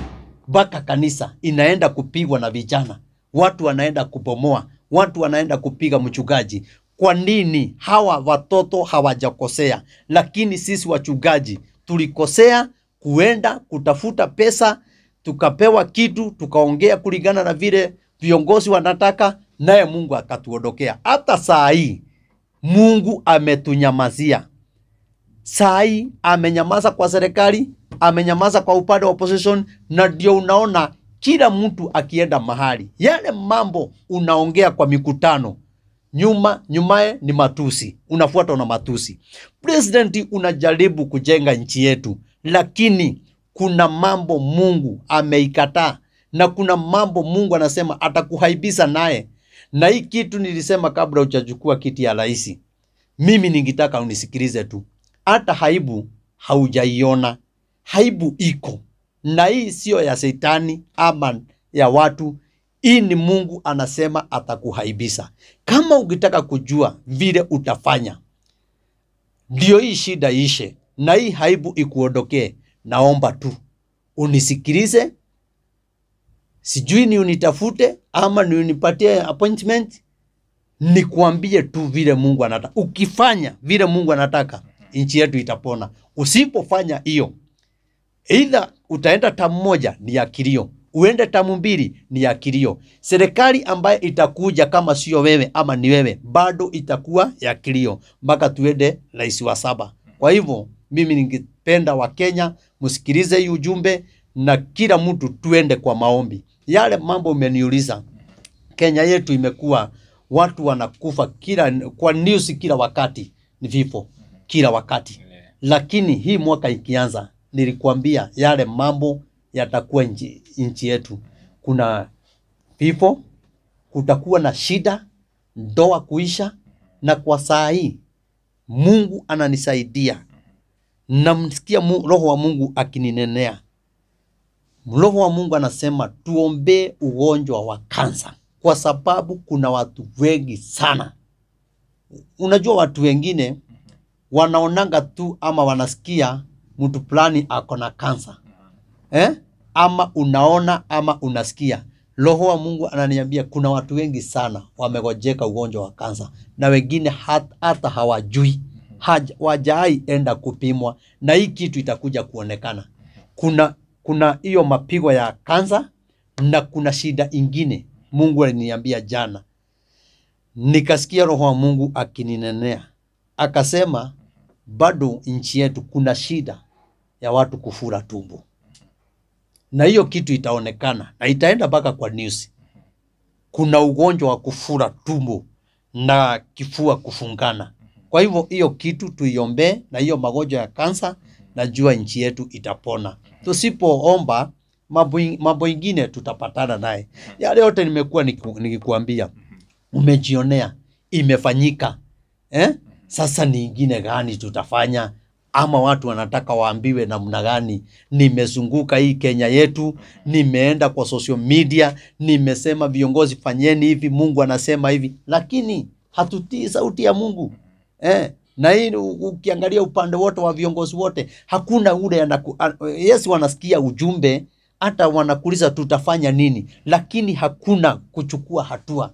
mpaka kanisa inaenda kupigwa na vijana, watu wanaenda kubomoa, watu wanaenda kupiga mchungaji. Kwa nini? Hawa watoto hawajakosea, lakini sisi wachungaji tulikosea kuenda kutafuta pesa, tukapewa kitu, tukaongea kulingana na vile viongozi wanataka, naye Mungu akatuondokea. Hata saa hii Mungu ametunyamazia. Saa hii amenyamaza kwa serikali, amenyamaza kwa upande wa opposition, na ndio unaona kila mtu akienda mahali, yale mambo unaongea kwa mikutano, nyumae ni matusi, unafuata na matusi. President, unajaribu kujenga nchi yetu, lakini kuna mambo Mungu ameikataa, na kuna mambo Mungu anasema atakuhaibisa naye. Na hii kitu nilisema kabla hujachukua kiti ya rais, mimi ningetaka unisikilize tu. Hata haibu haujaiona, haibu iko Na hii sio ya shetani ama ya watu. Hii ni Mungu anasema atakuhaibisha. Kama ukitaka kujua vile utafanya ndio hii shida ishe na hii haibu ikuondokee, naomba tu unisikilize. Sijui ni unitafute ama ni unipatie appointment, nikuambie tu vile Mungu anataka. Ukifanya vile Mungu anataka, nchi yetu itapona. Usipofanya hiyo, either utaenda tamu moja ni ya kilio, uende tamu mbili ni ya kilio. Serikali ambaye itakuja kama sio wewe ama ni wewe, bado itakuwa ya kilio mpaka tuende rais wa 7. Kwa hivyo mimi ningependa wa Kenya msikilize hii ujumbe, na kila mtu tuende kwa maombi. Yale mambo umeniuliza, Kenya yetu imekuwa watu wanakufa kila, kwa news kila wakati ni vifo kila wakati. Lakini hii mwaka ikianza, nilikuambia yale mambo yatakuwa nchi yetu. Kuna vifo, kutakuwa na shida, ndoa kuisha. Na kwa saa hii Mungu ananisaidia, namsikia Roho wa Mungu akininenea. Roho wa Mungu anasema tuombe ugonjwa wa kansa, kwa sababu kuna watu wengi sana. Unajua watu wengine wanaonanga tu ama wanasikia mtu fulani ako na kansa, Ama unaona ama unasikia. Roho wa Mungu ananiambia kuna watu wengi sana wamegojeka ugonjwa wa kansa, na wengine hata hawajui, hawajai enda kupimwa, na hii kitu itakuja kuonekana. Kuna hiyo mapigo ya kansa, na kuna shida ingine Mungu aliniambia jana. Nikasikia Roho wa Mungu akininenea, akasema bado nchi yetu kuna shida ya watu kufura tumbo, na hiyo kitu itaonekana na itaenda mpaka kwa news. Kuna ugonjwa wa kufura tumbo na kifua kufungana. Kwa hivyo hiyo kitu tuiombe, na hiyo magonjwa ya kansa, najua nchi yetu itapona. Tusipoomba mambo ingine tutapatana naye. Yale yote nimekuwa nikikuambia, umejionea, imefanyika. Sasa ni ingine gani tutafanya? Ama watu wanataka waambiwe namna gani? Nimezunguka hii Kenya yetu, nimeenda kwa social media, nimesema viongozi fanyeni hivi, Mungu anasema hivi, lakini hatutii sauti ya Mungu. Na hii ukiangalia upande wote wa viongozi wote, hakuna ule Yesu wanasikia ujumbe, hata wanakuuliza tutafanya nini, lakini hakuna kuchukua hatua.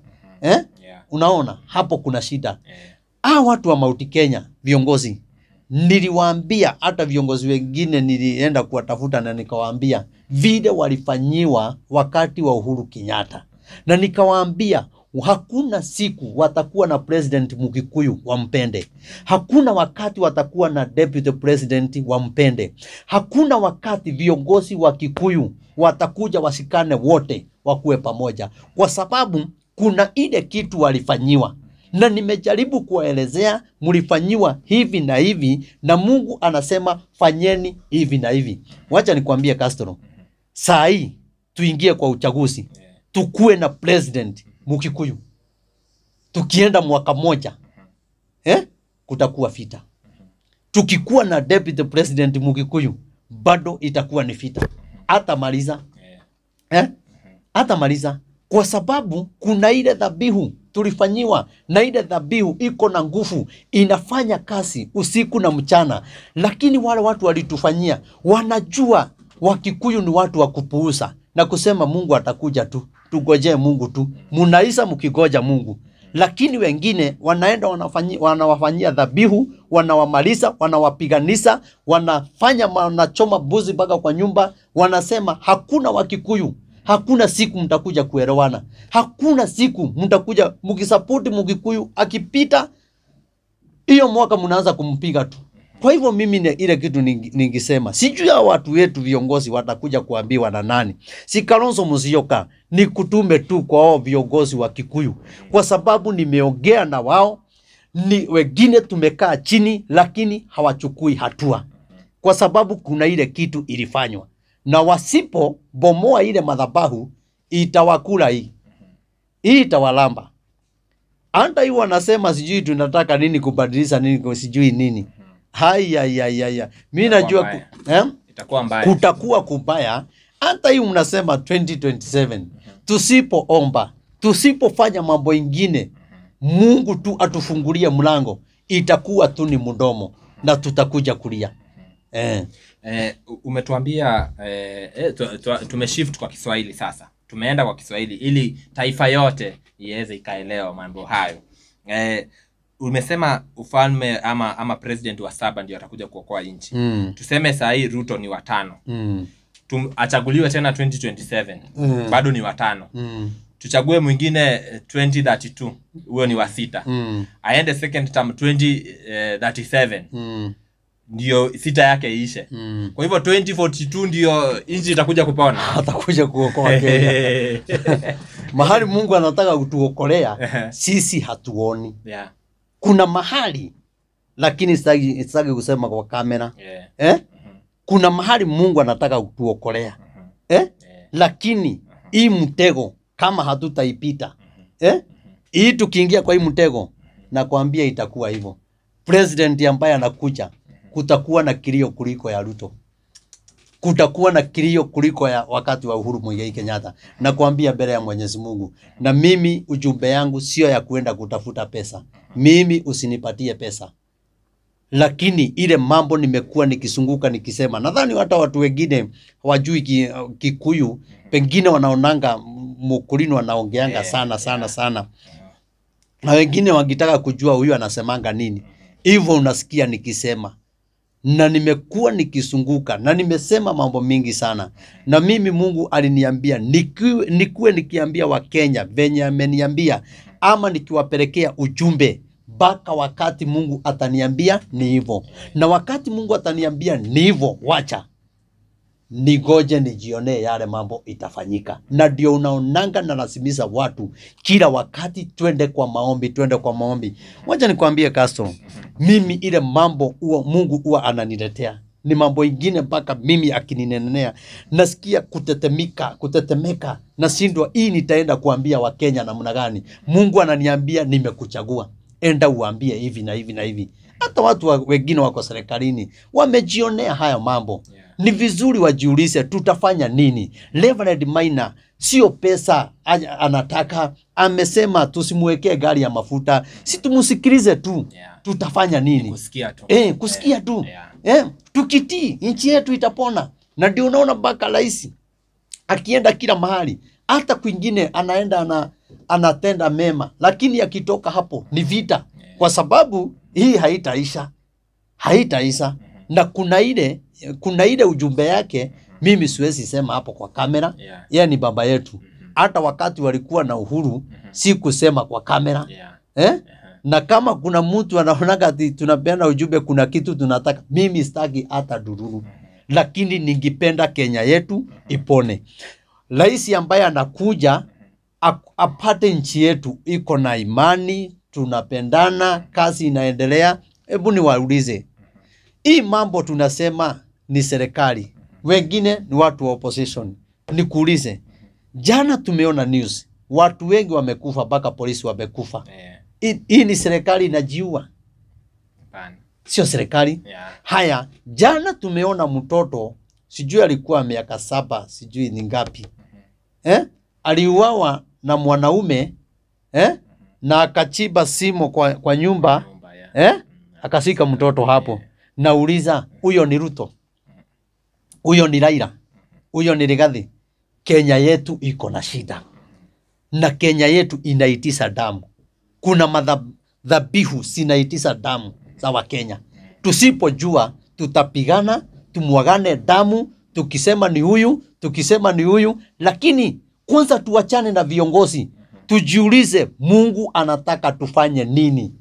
Unaona hapo kuna shida. Watu wa Mount Kenya viongozi, niliwaambia, hata viongozi wengine nilienda kuwatafuta na nikawaambia vile walifanyiwa wakati wa Uhuru Kenyatta, na nikawaambia hakuna siku watakuwa na president Mkikuyu wampende, hakuna wakati watakuwa na deputy president wampende, hakuna wakati viongozi wa Kikuyu watakuja washikane wote wakuwe pamoja, kwa sababu kuna ile kitu walifanyiwa. Na nimejaribu kuwaelezea mlifanyiwa hivi na hivi, na Mungu anasema fanyeni hivi na hivi. Wacha nikwambie Castro, saa hii tuingie kwa uchaguzi, tukue na president Mkikuyu, tukienda mwaka moja, kutakuwa vita. Tukikuwa na deputy president Mkikuyu, bado itakuwa ni vita. Hata maliza. Hata maliza. Kwa sababu kuna ile dhabihu tulifanyiwa, na ile dhabihu iko na nguvu, inafanya kazi usiku na mchana. Lakini wale watu walitufanyia, wanajua Wakikuyu ni watu wa kupuuza na kusema Mungu atakuja tu, tugojee Mungu tu. Munaisa mkigoja Mungu. Lakini wengine wanaenda wanawafanyia dhabihu, wanawamaliza, wanawapiganisa, wanafanya, wanachoma mbuzi mpaka kwa nyumba, wanasema hakuna Wakikuyu. Hakuna siku mtakuja kuelewana. Hakuna siku mtakuja mkisupport Mkikuyu akipita hiyo mwaka mnaanza kumpiga tu. Kwa hivyo mimi ile kitu ningisema, sijui hao watu wetu viongozi watakuja kuambiwa na nani. Si Kalonzo Musyoka, ni kutume tu kwa hao viongozi wa Kikuyu, kwa sababu nimeongea na wao, ni wengine tumekaa chini lakini hawachukui hatua, kwa sababu kuna ile kitu ilifanywa. Na wasipo bomoa ile madhabahu itawakula hii. Hii itawalamba. Hata hiyo wanasema sijui tunataka nini kubadilisha nini sijui nini. Haya ya ya ya. Mimi najua Itakuwa mbaya. Kutakuwa kubaya. Hata hii mnasema 2027 tusipoomba, tusipofanya mambo ingine, Mungu tu atufungulie mlango, itakuwa tu ni mdomo na tutakuja kulia. Umetuambia tumeshift kwa Kiswahili sasa. Tumeenda kwa Kiswahili ili taifa yote iweze ikaelewa mambo hayo. Umesema ufalme ama president wa 7 ndio atakuja kuokoa nchi. Tuseme saa hii Ruto ni wa 5. Achaguliwe tena 2027. Bado ni wa 5. Tuchague mwingine 2032, huyo ni wa 6. Aende second term 2037. Ndio 6 yake iishe. Kwa hivyo 2042 ndio nchi itakuja kupona. Atakuja kuokoa Kenya. Mahali Mungu anataka kutuokolea sisi hatuoni. Kuna mahali, lakini sitaki kusema kwa kamera. Kuna mahali Mungu anataka kutuokolea. Lakini hii mtego kama hatutaipita, hii tukiingia kwa hii mtego, nakwambia itakuwa hivyo. President ambaye anakuja, kutakuwa na kilio kuliko ya Ruto. Kutakuwa na kilio kuliko ya wakati wa Uhuru Muigai Kenyatta. Nakwambia mbele ya Mwenyezi Mungu. Na mimi ujumbe yangu sio ya kuenda kutafuta pesa. Mimi usinipatie pesa. Lakini ile mambo nimekuwa nikisunguka nikisema, nadhani hata watu wengine hawajui Kikuyu, pengine wanaonanga Mukurino wanaongeanga sana sana sana. Na wengine wakitaka kujua huyu anasemanga nini. Hivyo unasikia nikisema. Na nimekuwa nikisunguka na nimesema mambo mingi sana. Na mimi Mungu aliniambia nikuwe nikiambia wa Kenya venye ameniambia, ama nikiwapelekea ujumbe mpaka wakati Mungu ataniambia ni hivyo. Na wakati Mungu ataniambia ni hivyo, wacha nigoje nijionee yale mambo itafanyika. Na ndio unaonanga na lazimisha watu kila wakati twende kwa maombi, twende kwa maombi. Wacha nikwambie Castro, mimi ile mambo huwa Mungu huwa ananiletea ni mambo ingine mpaka mimi akininenea nasikia kutetemeka, nashindwa hii nitaenda kuambia Wakenya namna gani. Mungu ananiambia nimekuchagua, enda uambie hivi na hivi na hivi. Hata watu wengine wako serikalini wamejionea haya mambo. Ni vizuri wajiulize tutafanya nini. Reverend Maina sio pesa anataka, amesema tusimwekee gari ya mafuta, si tumusikilize tu. Tutafanya nini? Kusikia tu. Kusikia tu. Tukitii nchi yetu itapona. Na ndio unaona mpaka rais akienda kila mahali, hata kwingine anaenda anatenda mema, lakini akitoka hapo ni vita. Kwa sababu hii haitaisha. Haitaisha. Na kuna ile ujumbe yake mimi siwezi sema hapo kwa kamera. Yeye ni baba yetu. Hata wakati walikuwa na Uhuru si kusema kwa kamera. Na kama kuna mtu anaonaga ati tunapeana ujumbe kuna kitu tunataka, mimi sitaki hata dururu. Lakini ningependa Kenya yetu ipone. Rais ambaye anakuja apate nchi yetu iko na imani, tunapendana, kazi inaendelea. Hebu niwaulize, hii mambo tunasema ni serikali, wengine ni watu wa opposition. Nikuulize, jana tumeona news, watu wengi wamekufa, mpaka polisi wamekufa. Hii ni serikali inajiua? Sio serikali. Haya, jana tumeona mtoto, sijui alikuwa miaka 7, sijui ni ngapi. Aliuawa na mwanaume, na akachiba simo kwa nyumba, akasika mtoto hapo. Nauliza, huyo ni Ruto? Huyo ni Raila? Huyo ni Rigathi? Kenya yetu iko na shida. Na Kenya yetu inaitisha damu. Kuna madhabihu zinaitisha damu za Wakenya. Tusipojua tutapigana, tumwagane damu, tukisema ni huyu, tukisema ni huyu. Lakini kwanza tuachane na viongozi. Tujiulize Mungu anataka tufanye nini?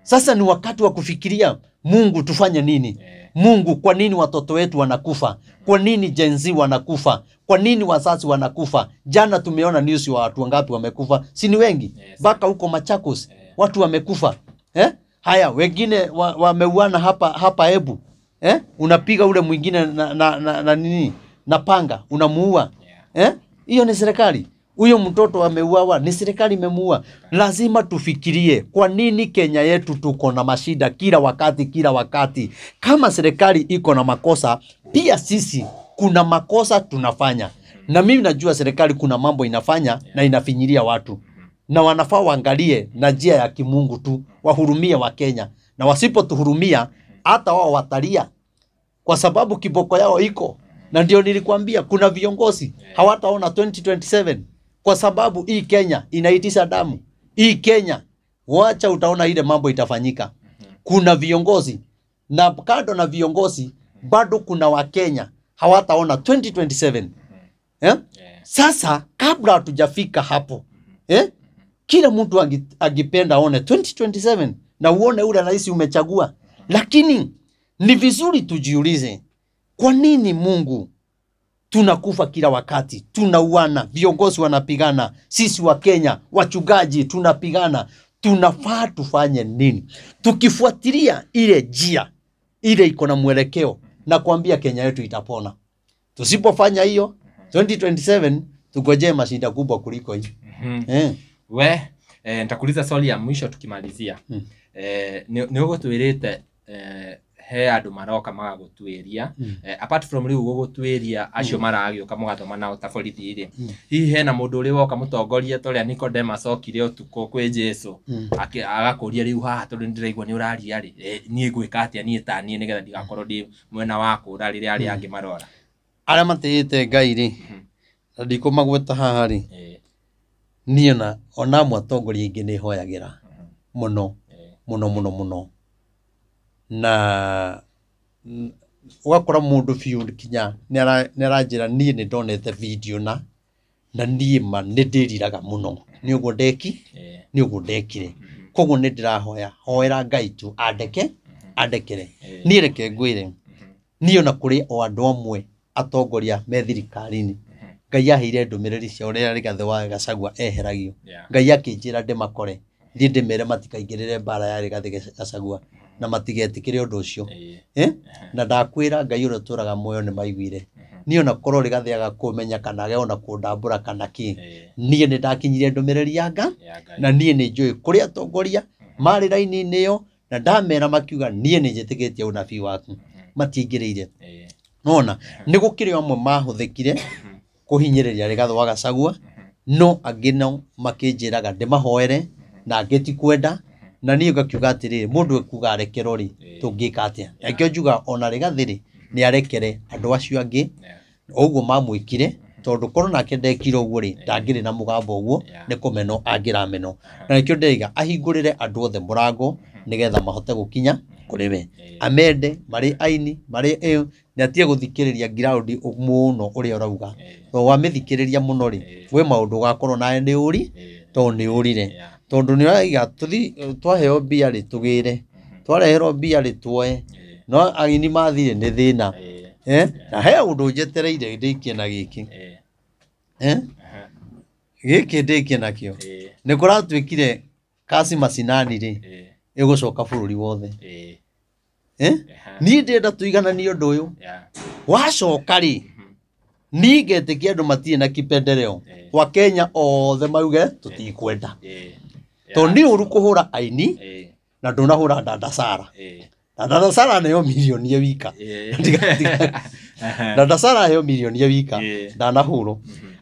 Sasa ni wakati wa kufikiria Mungu tufanye nini? Mungu, kwa nini watoto wetu wanakufa? Kwa nini Gen Z wanakufa? Kwa nini wazazi wanakufa? Jana tumeona news wa watu wangapi wamekufa? Si ni wengi? Mpaka huko Machakos watu wamekufa. Haya, wengine wameuana hapa Ebu. Unapiga ule mwingine na nini? Na panga, unamuua. Hiyo ni serikali. Huyo mtoto ameuawa, ni serikali imemuua. Lazima tufikirie kwa nini Kenya yetu tuko na mashida kila wakati, kila wakati. Kama serikali iko na makosa, pia sisi kuna makosa tunafanya. Na mimi najua serikali kuna mambo inafanya na inafinyilia watu. Na wanafaa waangalie na njia ya kimungu tu, wahurumie wa Kenya. Na wasipotuhurumia hata wao watalia, kwa sababu kiboko yao iko. Na ndio nilikwambia kuna viongozi hawataona 2027 kwa sababu hii Kenya inaitisha damu. Hii Kenya wacha utaona ile mambo itafanyika. Kuna viongozi na kando na viongozi bado kuna Wakenya hawataona 2027. Eh? Sasa kabla hatujafika hapo, kila mtu angependa aone 2027 na uone ule rais umechagua. Lakini ni vizuri tujiulize, kwa nini Mungu tunakufa kila wakati, tunauana, viongozi wanapigana, sisi wa Kenya wachungaji tunapigana? Tunafaa tufanye nini? Tukifuatilia ile njia ile iko na mwelekeo, na kuambia Kenya yetu itapona. Tusipofanya hiyo 2027 tugojee mashinda kubwa kuliko hii. We, nitakuuliza swali ya mwisho tukimalizia. Ni ũgũtwĩrĩte he andũ maroka magagũtuĩria, apart from rĩu gũgũtuĩria acio maragĩũka mũgathoma nao ta borithi rĩ, hihi hena mũndũ ũrĩ woka mũtongoria ta ũrĩa Nicodemus okire ũtukũ kwĩ Jesũ, agakũria rĩu haha tondũ nĩndĩraigua nĩ ũraria rĩ, niĩ ngwĩka atĩa niĩ ta niĩ nĩgetha ndigakorwo ndĩ mwena wa kũra rĩrĩa arĩa angĩ marora? Arĩa matĩĩte Ngai rĩ, na ndikũmagweta haha rĩ, niĩ ona amwe atongoria aingĩ nĩ hoyagĩra mũno mũno mũno mũno, na ũgakora mũndũ biũ kinya nĩ aranjĩra niĩ nĩ ndonete video na niĩ ma nĩ ndĩriraga mũno nĩ ũguo nĩ ũguo ndekire. Koguo nĩ ndĩrahoya hoera Ngai tu andeke andekere. Niĩ reke ngwĩre, niĩ ona kũrĩ o andũ amwe atongoria me thirikari-inĩ, Ngai aheire ndũmĩrĩri cia ũrĩa Rigathĩ wa Gachagua eheragio. Ngai akĩnjĩra ndĩmakore, thiĩ ndĩmere matikaingĩrĩre mbara ya Rigathĩ Gachagua na matigetĩkĩre ũndũ ũcio. Na ndakwĩra Ngai ũrĩa ũtũũraga muoyo nĩ maiguire. Niĩ ona korwo Rigathĩ aga kũmenya kana age ona kũndambũra kana kĩ, niĩ nĩ ndakinyirie ndũmĩrĩri ya Ngai, na niĩ nĩ njũĩ kũrĩ atongoria marĩ raini-inĩ ĩyo, na ndamera makiuga niĩ nĩ njĩtĩkĩtie ũnabii waku, matiingĩrĩire. Nona nĩ gũkĩrĩ amwe mahũthĩkire kũhinyĩrĩria Rigathĩ wa Gachagua, no angĩ no makĩnjĩraga ndĩmahoere na angĩ ti kwenda, na niĩ ngakiuga atĩrĩrĩ, mũndũ ekuga arekerwo rĩ, tũngĩka atĩa? Nakĩo njuga ona Rigathĩ rĩ, nĩ arekere andũ acio angĩ ũguo mamwĩkire, tondũ korwo nake ndekire ũguo rĩ, ndangĩrĩ na mũgambo ũguo, nĩ kũmenwo angĩramenwo. Na nĩkĩo ndĩraiga ahingũrĩre andũ othe mũrango nĩgetha mahote gũkinya kũrĩ we, amende marĩ aini marĩ ĩyo, na atige gũthikĩrĩria ground mũno ũrĩa ũrauga. Tondũ wamĩthikĩrĩria mũno rĩ, gwĩ maũndũ ũgakorwo nawe nĩ ũri, tondũ nĩ ũrire. Tondũ nĩ ũraiga twaheo mbia rĩ tũgĩre, twareherwo mbia rĩ tuoe, no aini mathire nĩ thĩna. Na he ũndũ njetereire ndĩkie na gĩkĩ. Gĩkĩ ndĩkie nakĩo. Nĩ kũratuĩkire kasi macinani rĩ, ĩgũcoka bũrũri wothe. Niĩ ndĩrenda tũigananie ũndũ ũyũ. Wacoka rĩ, niĩ ngetĩkia andũ matirĩ na kipendeleo. Wakenya othe mauge tũtikwenda. Tondũ nĩ ũru kũhũra aini na ndũnahũra Dada Sara. Na Dada Sara nĩyo mirioni ĩ wika. Dada Sara nĩyo mirioni ĩ wika, ndanahũrwo.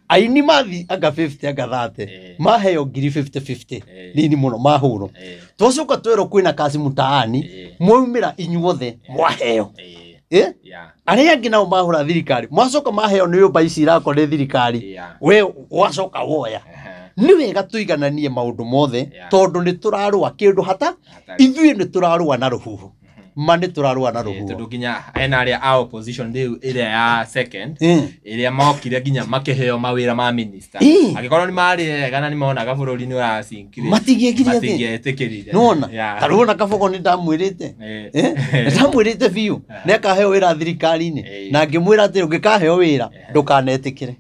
Aini mathi anga 50 anga 30, maheo ngiri 50-50, nini mũno mahũrwo. Twacoka twerwo kwĩna kazi mtaani, mwaumĩra inyuothe mwaheo. Arĩa angĩ nao mahũra thirikari, mwacoka maheo nĩ nyũmba ici irakwo nĩ thirikari, we wacoka woya. Nĩ wega tũigananie maũndũ mothe, tondũ nĩ tũrarũa kĩndũ hata, ithuĩ nĩ tũrarũa na rũhuho. Ma nĩ tũrarũa na rũhuho. Tondũ nginya hena arĩa a opposition rĩu ĩrĩa ya second, ĩrĩa mokire nginya makĩheo mawĩra ma minister. Angĩkorwo nĩ marĩ ega na nĩ monaga bũrũri nĩ ũracinkire, matingĩetĩkĩrire. Nĩwona? Ta rĩu ona Kabogo nĩ ndamwĩrĩte. Nĩ ndamwĩrĩte biũ. Nĩ akaheo wĩra thirikari-inĩ. Na ngĩmwĩra atĩrĩ, ũngĩkaheo wĩra, ndũkanetĩkĩre.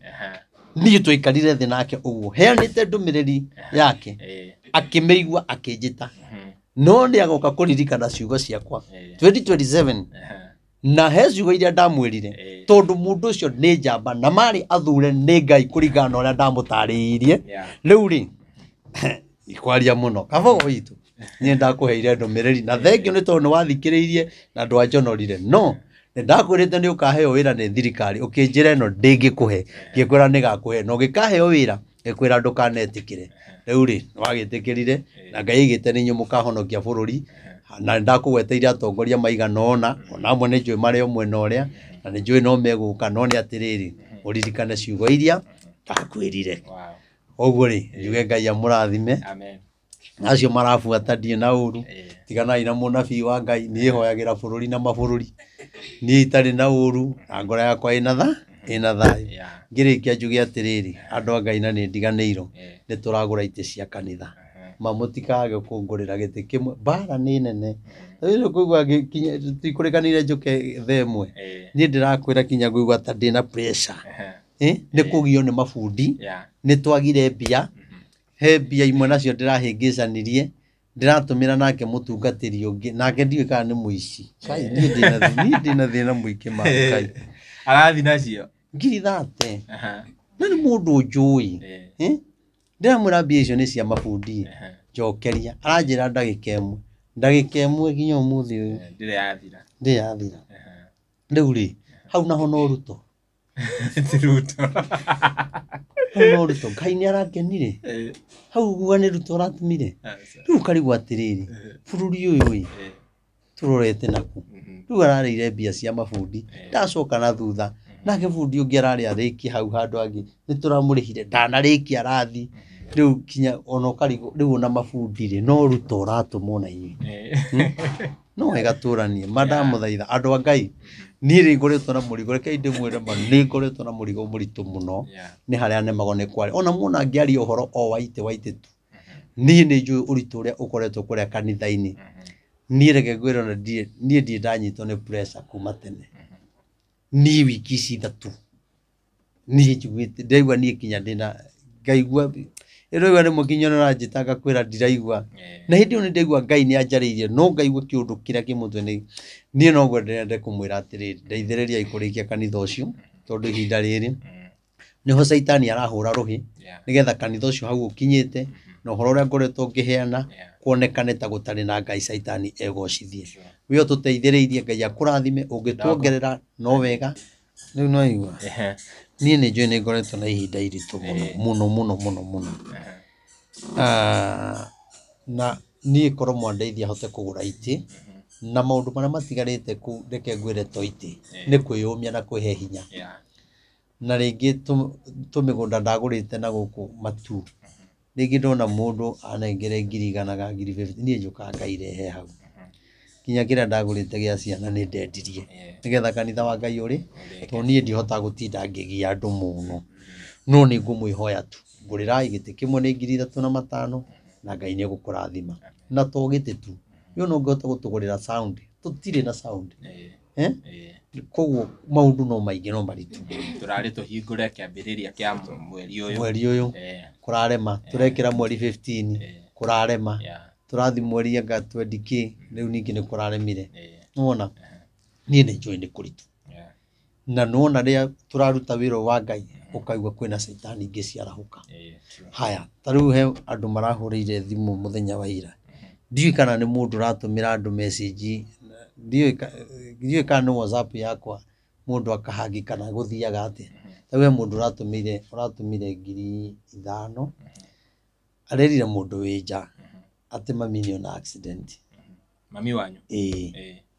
Niĩ twaikarire thĩ nake ũguo, heanĩte ndũmĩrĩri yake, akĩmĩigua akĩnjĩta. No nĩ agoka kũririkana ciugo ciakwa. 2027 Na he ciugo iria ndamwĩrire tondũ mũndũ ũcio nĩ njamba na marĩ athure nĩ Ngai kũringana na ũrĩa ndamũtarĩirie. Rĩu rĩ ikwaria mũno kabogo witũ niĩ ndakũheire ndũmĩrĩri na thengio nĩ tondũ nĩ wathikĩrĩirie na ndwanjonorire no nĩ ndakwĩrĩte nĩ ũkaheo wĩra nĩ thirikari ũkĩnjĩra ĩno ndĩngĩkũhe ngĩkwĩra nĩ gakũhe na ũgĩkaheo wĩra ngĩkwĩra ndũkanetĩkĩre. Rĩu rĩ nĩ wagĩtĩkĩrire na Ngai aigĩte nĩ inyuĩ mũkahonokia bũrũri na ndakũgweteire atongoria maigana ũna ona amwe nĩ njũĩ marĩ o mwena ũrĩa na nĩ njũĩ no megũka no nĩ atĩrĩrĩ ũririkane ciugo iria ndakwĩrire. Ũguo rĩ njuge Ngai amũrathime. Amen. Acio marabuata ndirĩ na ũru tiganai na mũnabii wa Ngai niĩ hoyagĩra bũrũri na mabũrũri niĩ itarĩ na ũru na ngoro yakwa ĩna thayũ. Ngĩrĩkia njuge atĩrĩrĩ andũ a Ngai na nĩ ndiganĩirwo nĩ tũragũra itĩ cia kanitha ma mũtikage kũngũrĩra gĩtĩ kĩmwe mbara nĩ nene rĩu kũigua tikũrĩkanĩire njũke thaa ĩmwe niĩ ndĩrakwĩra kinya ngũigua ta ndĩna pressure nĩ kũgio nĩ mabundi nĩ twagire mbia he mbia imwe nacio ndĩrahĩngĩcanirie ndĩratũmĩra nake mũtungatĩri ũngĩ nake ndiũĩ kana nĩ mũici. Kai niĩ ndĩna thĩna mũingĩ ma Ngai. Arathi nacio 30,000 na nĩ mũndũ njũĩ ndĩramwĩra mbia icio nĩ cia mabundi njokeria aranjĩra ndagĩka ĩmwe nginya ũmũthĩ ũyũ ndĩrĩ yathira ndĩrĩ yathira. Rĩu rĩ hau naho no Ruto ti Ruto hau no Ruto Ngai nĩ arakenire hau uguo nĩ Ruto ũratũmire rĩu ũkarigwo atĩrĩrĩ bũrũri ũyũ ĩ tũrorete naku rĩu ararĩire mbia cia mabundi ndacoka na thutha nake bundi ũngĩ ararĩ arĩkie hau handũ hangĩ nĩ tũramũrĩhire ndanarĩkia arathi rĩu kinya ona ũkarigwo rĩu ona mabundi rĩ no Ruto ũratũmwo na inyuĩ no wega tũranie ma ndamũthaitha andũ a Ngai niĩ rĩ ngoretwo na mũrigo rekei ndĩmwĩre ma nĩ ngoretwo na mũrigo mũritũ mũno nĩ harĩa nemagwo nĩ kwaria ona muona ngĩaria ũhoro o waite tu niĩ nĩ njũĩ ũritũ ũrĩa ũkoretwo kũrĩa kanitha-inĩ niĩ reke ngwĩre ona niĩ ndirĩ ndanyitwo nĩ pressure kuma tene niĩ wiki ici ithatũ niĩ njiguĩte ndaigua niĩ kinya ndĩna ngaigua ĩraigua rĩmwe kinya ũranjĩta ngakwĩra ndiraigua na hĩndĩ ĩyo nĩ ndaigua Ngai nĩ anjarĩirie no ngaigua kĩũndũ kĩrĩa kĩ mũtwe nĩ niĩ no ngwende kũmwĩra atĩrĩrĩ ndeithĩrĩriai kũrĩkia kanitha ũcio tondũ ihinda rĩrĩ nĩho caitani arahũra rũhĩ nĩgetha kanitha ũcio hau ũkinyĩte na ũhoro ũrĩa ngoretwo ngĩheana kuonekane ta gũtarĩ na Ngai caitani egocithie we ũtũteithĩrĩirie Ngai akũrathime ũngĩtuongerera no wega rĩu no igua niĩ nĩ njũĩ nĩ ngoretwo na ihinda iritũ mũno mũno mũno mũno mũno na niĩ korwo mwandeithia hote kũgũra itĩ na maũndũ marĩa matigarĩte kũu reke ngwĩre to itĩ nĩ kwĩyũmia na kwĩhe hinya na rĩngĩ tũmĩgũnda ndagũrĩte na gũkũ matu rĩngĩ ndona mũndũ anengere 100,000 ga 50,000 niĩ njũkaga ngairehe hau kinya kĩrĩa ndagũrĩte gĩa ciana nĩ ndendirie nĩgetha kanitha wa Ngai ũrĩ tondũ niĩ ndihotaga gũtinda ngĩgia andũ mũno no nĩ ngũmwĩhoya tu ngũrĩrai gĩtĩ kĩmwe nĩ 3,500 na Ngai nĩ egũkũrathima na to gĩtĩ tu we ona ũngĩhota gũtũgũrĩra sound tũtirĩ na sound koguo maũndũ no maingĩ no maritũ tũrarĩ tũhingũre kĩambĩrĩria kĩa mweri ũyũ kũrarema tũrekĩra mweri 15 kũrarema tũrathi mweri anga 20k rĩu ningĩ nĩ kũraremire nĩwona niĩ nĩ njũĩ nĩ kũritũ na nĩwona rĩrĩa tũraruta wĩra wa Ngai ũkaigua kwĩna caitani ingĩ ciarahũka haya ta rĩu he andũ marahũrĩire thimũ mũthenya wa ira ndiũĩ kana nĩ mũndũ ũratũmĩra andũ message ndiũĩ kana nĩ WhatsApp yakwa mũndũ akahangĩka na gũthiaga atĩa ta rĩu he mũndũ ũratũmire 5,000 arerire mũndũ wĩ nja atĩ mami nĩ ona accident mami wanyu ĩĩ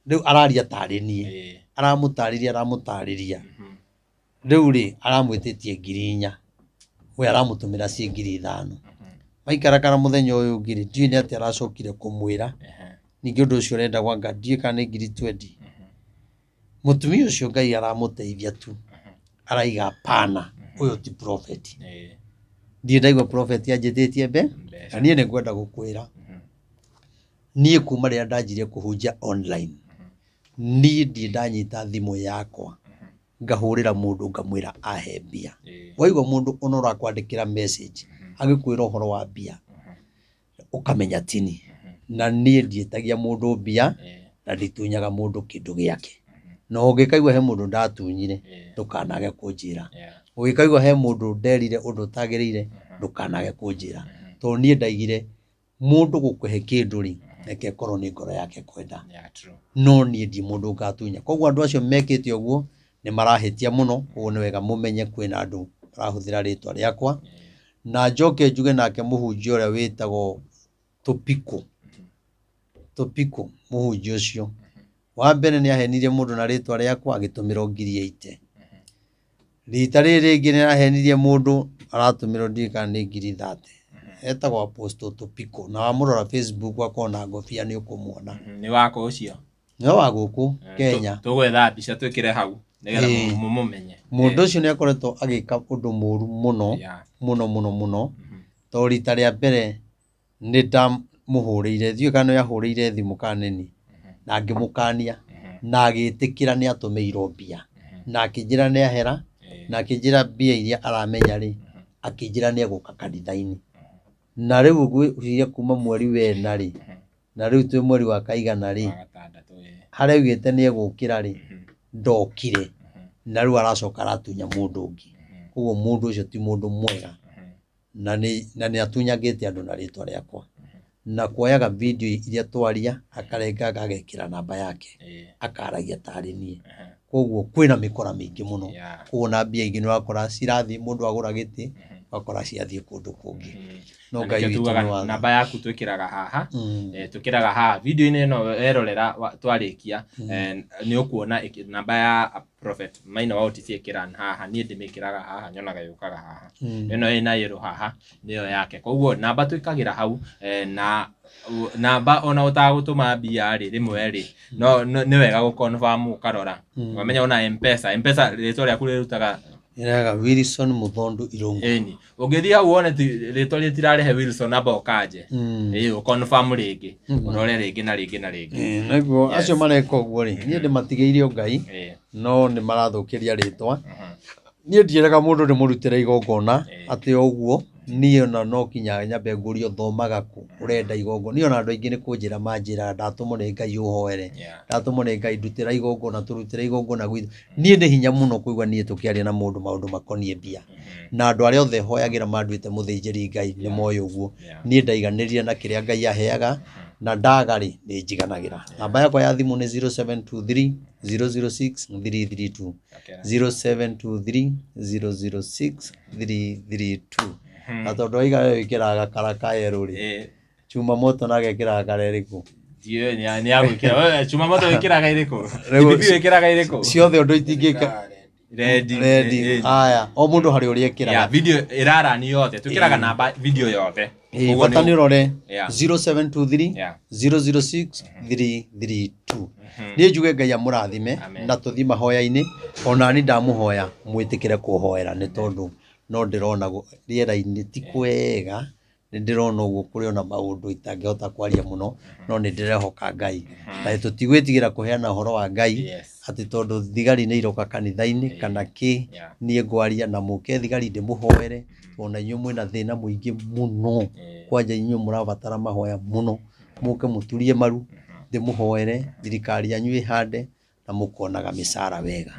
rĩu araria tarĩ niĩ aramũtarĩria rĩu rĩ aramwĩtĩtie 4,000 we aramũtũmĩra ciĩ 5,000 maikarakara mũthenya ũyũ ũngĩ rĩ ndiũĩ nĩ atĩa aracokire kũmwĩra ningĩ ũndũ ũcio ũrenda gwanga ndiũĩ kana nĩ 20,000 mũtumia ũcio Ngai aramũteithia tu araiga pana ũyũ ti prophet ndirĩ ndaigua prophet anjĩtĩtie mbe na niĩ nĩ ngwenda gũkwĩra niĩ kuma rĩrĩa ndanjirie kũhunjia online niĩ ndirĩ ndanyita thimũ yakwa ngahũrĩra mũndũ ngamwĩra ahe mbia waigua mũndũ ona ũrakwandĩkĩra message agĩkwĩra ũhoro wa mbia ũkamenya tini na niĩ ndiĩtagia mũndũ mbia na nditunyaga mũndũ kĩndũ gĩake Na ũngĩkaigua he mũndũ ndatunyire, ndũkanage kũnjĩra. Ũngĩkaigua he mũndũ nderire ũndũ ũtagĩrĩire, ndũkanage kũnjĩra. Tondũ niĩ ndaigire mũndũ gũkũhe kĩndũ rĩ, reke ĩkorwo nĩ ngoro yake kwenda. No niĩ ndi mũndũ ngatunya. Koguo andũ acio mekĩte ũguo nĩ marahĩtia mũno, koguo nĩ wega mũmenye kwĩna andũ marahũthĩra rĩtwa rĩakwa. Na njoke njuge nake mũhunjia ũrĩa wĩtagwo Tũpikũ, Tũpikũ mũhunjia ũcio. Wa mbere nĩ ahenirie mũndũ na rĩtwa rĩakwa agĩtũmĩrwo 80,000. Rita rĩrĩ rĩngĩ nĩ arahenirie mũndũ aratũmĩrwo ndiũĩ kana nĩ 30,000. Etagwo Apostle Tũpikũ, na wamũrora Facebook akorwo na ngobia nĩ ũkũmuona. Nĩ wakũ ũcio? Nĩ wa gũkũ Kenya. Tũgwetha mbica twĩkĩre hau nĩgetha mũmũmenye. Mũndũ ũcio nĩ akoretwo agĩka ũndũ mũru mũno mũno mũno mũno, tondũ rita rĩa mbere nĩ ndamũhũrĩire, ndiũĩ kana nĩ ahũrĩire thimũ kana nĩ niĩ, na ngĩmũkania, na agĩtĩkĩra nĩ atũmĩirwo mbia, na akĩnjĩra nĩ ahera, na akĩnjĩra mbia iria aramenya rĩ, akĩnjĩra nĩ egũka kanitha-inĩ. Na rĩu ngwĩciria kuma mweri wena rĩ, na rĩu twĩ mweri wa kaigana rĩ, harĩa augĩte nĩ egũkĩra rĩ, ndokire, na rĩu aracoka aratunya mũndũ ũngĩ. Koguo mũndũ ũcio ti mũndũ mwega, na nĩ atunyangĩte andũ na rĩtwa rĩakwa. Na kuoyaga video iria twaria, akarengaga agekĩra namba yake, akaragia tarĩ niĩ. Koguo kwĩna mĩkora mĩingĩ mũno. Koguo na mbia ingĩ nĩ ũrakora cirathiĩ, mũndũ agũra gĩtĩ, ũgakora ciathiĩ kũndũ kũngĩ. No Ngai witũ nĩ wa tha. Namba yaku twĩkĩraga haha, twĩkĩraga haha video-inĩ ĩno werorera twarĩkia, nĩ ũkuona namba ya Prophet Maina wa OTC ĩkĩra haha, niĩ ndĩmĩkĩraga haha, nyonaga yũkaga haha. Ĩno ĩna yellow haha nĩyo yake. Koguo namba twĩkagĩra hau, na namba ona ũtagũtũma mbia rĩ, rĩmwe rĩ, no nĩ wega gũ-confirm ũkarora. Wamenya ona M-Pesa, M-Pesa rĩtwa rĩaku rĩrutaga Ĩraga Wilson Muthondu Irungu. Ĩni. Ũngĩthiĩ hau wone rĩtwa rĩtirarehe Wilson, namba ũkanje. Ĩĩ, ũconfirm rĩngĩ. Ũrore rĩngĩ na rĩngĩ na rĩngĩ. Nĩguo acio mareka ũguo rĩ, niĩ ndĩmatigĩire o Ngai, no nĩ marathũkĩria rĩtwa. Niĩ ndiĩraga mũndũ ndĩmũrutĩre igongona atĩ o ũguo, niĩ ona no kinya nyambe ngũrie ũthomaga kũ, ũrenda igongona. Niĩ ona andũ aingĩ nĩ kũnjĩra manjĩraga ndatũmwo nĩ Ngai ũhoere, ndatũmwo nĩ Ngai ndutĩra igongona, tũrutĩre igongona gwitũ. Niĩ nĩ hinya mũno kũigua niĩ tũkĩaria na mũndũ maũndũ makoniĩ mbia. Na andũ arĩa othe hoyagĩra manduĩte mũthĩnjĩri Ngai nĩ moĩ ũguo. Niĩ ndaiganĩrire na kĩrĩa Ngai aheaga, na ndaga rĩ, nĩ njiganagĩra. Namba yakwa ya thimũ nĩ 0723 006 332. 0723 006 332. Na tondũ waiga we wĩkĩraga gakara ka yerũ rĩ, chuma moto na agekĩraga kara ĩrĩkũ? Ndiũĩ nĩ agwĩkĩra. Chuma moto wĩkĩraga ĩrĩkũ? DPP wĩkĩraga ĩrĩkũ? Ciothe ũndũ itingĩka. Ready. Ready. Haya, o mũndũ harĩ ũrĩa ekĩraga. Video ĩrarani yothe, twĩkĩraga namba video yothe. Bata nĩ ũrore 0723 006 332. Niĩ njuge Ngai amũrathime na tũthiĩ mahoya-inĩ, ona niĩ ndamũhoya mwĩtĩkĩre kũhoera nĩ tondũ no ndĩrona rĩera-inĩ ti kwega, nĩ ndĩrona ũguo kũrĩ ona maũndũ itangĩhota kwaria mũno, no nĩ ndĩrehoka Ngai. Na tũtigwĩtigĩra kũheana ũhoro wa Ngai, atĩ tondũ thigari nĩ iroka kanitha-inĩ kana kĩ, niĩ ngwaria na mũke thigari ndĩmũhoere, ona inyuĩ mwĩna thĩna mũingĩ mũno, kwanja inyuĩ mũrabatara mahoya mũno, mũke mũturie maru, ndĩmũhoere, thirikari yanyu ĩhande, na mũkonaga mĩcara wega.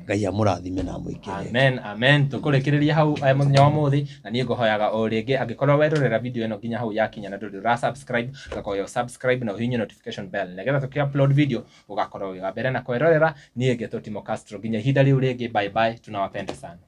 Ngai amũrathime na amwĩkĩre. Amen, amen. Tũkũrĩkĩrĩria hau mũthenya wa ũmũthĩ, na niĩ ngũhoyaga o rĩngĩ angĩkorwo werorera video ĩno nginya hau yakinya na ndũrĩ ũra subscribe, ngakoya subscribe na ũhihinye notification bell nĩgetha tũkĩ upload video ũgakorwo wĩ wa mbere na kwĩrorera. Niĩ ngetwo Timo Castro, nginya ihinda rĩu rĩngĩ, bye bye, tunawapenda sana.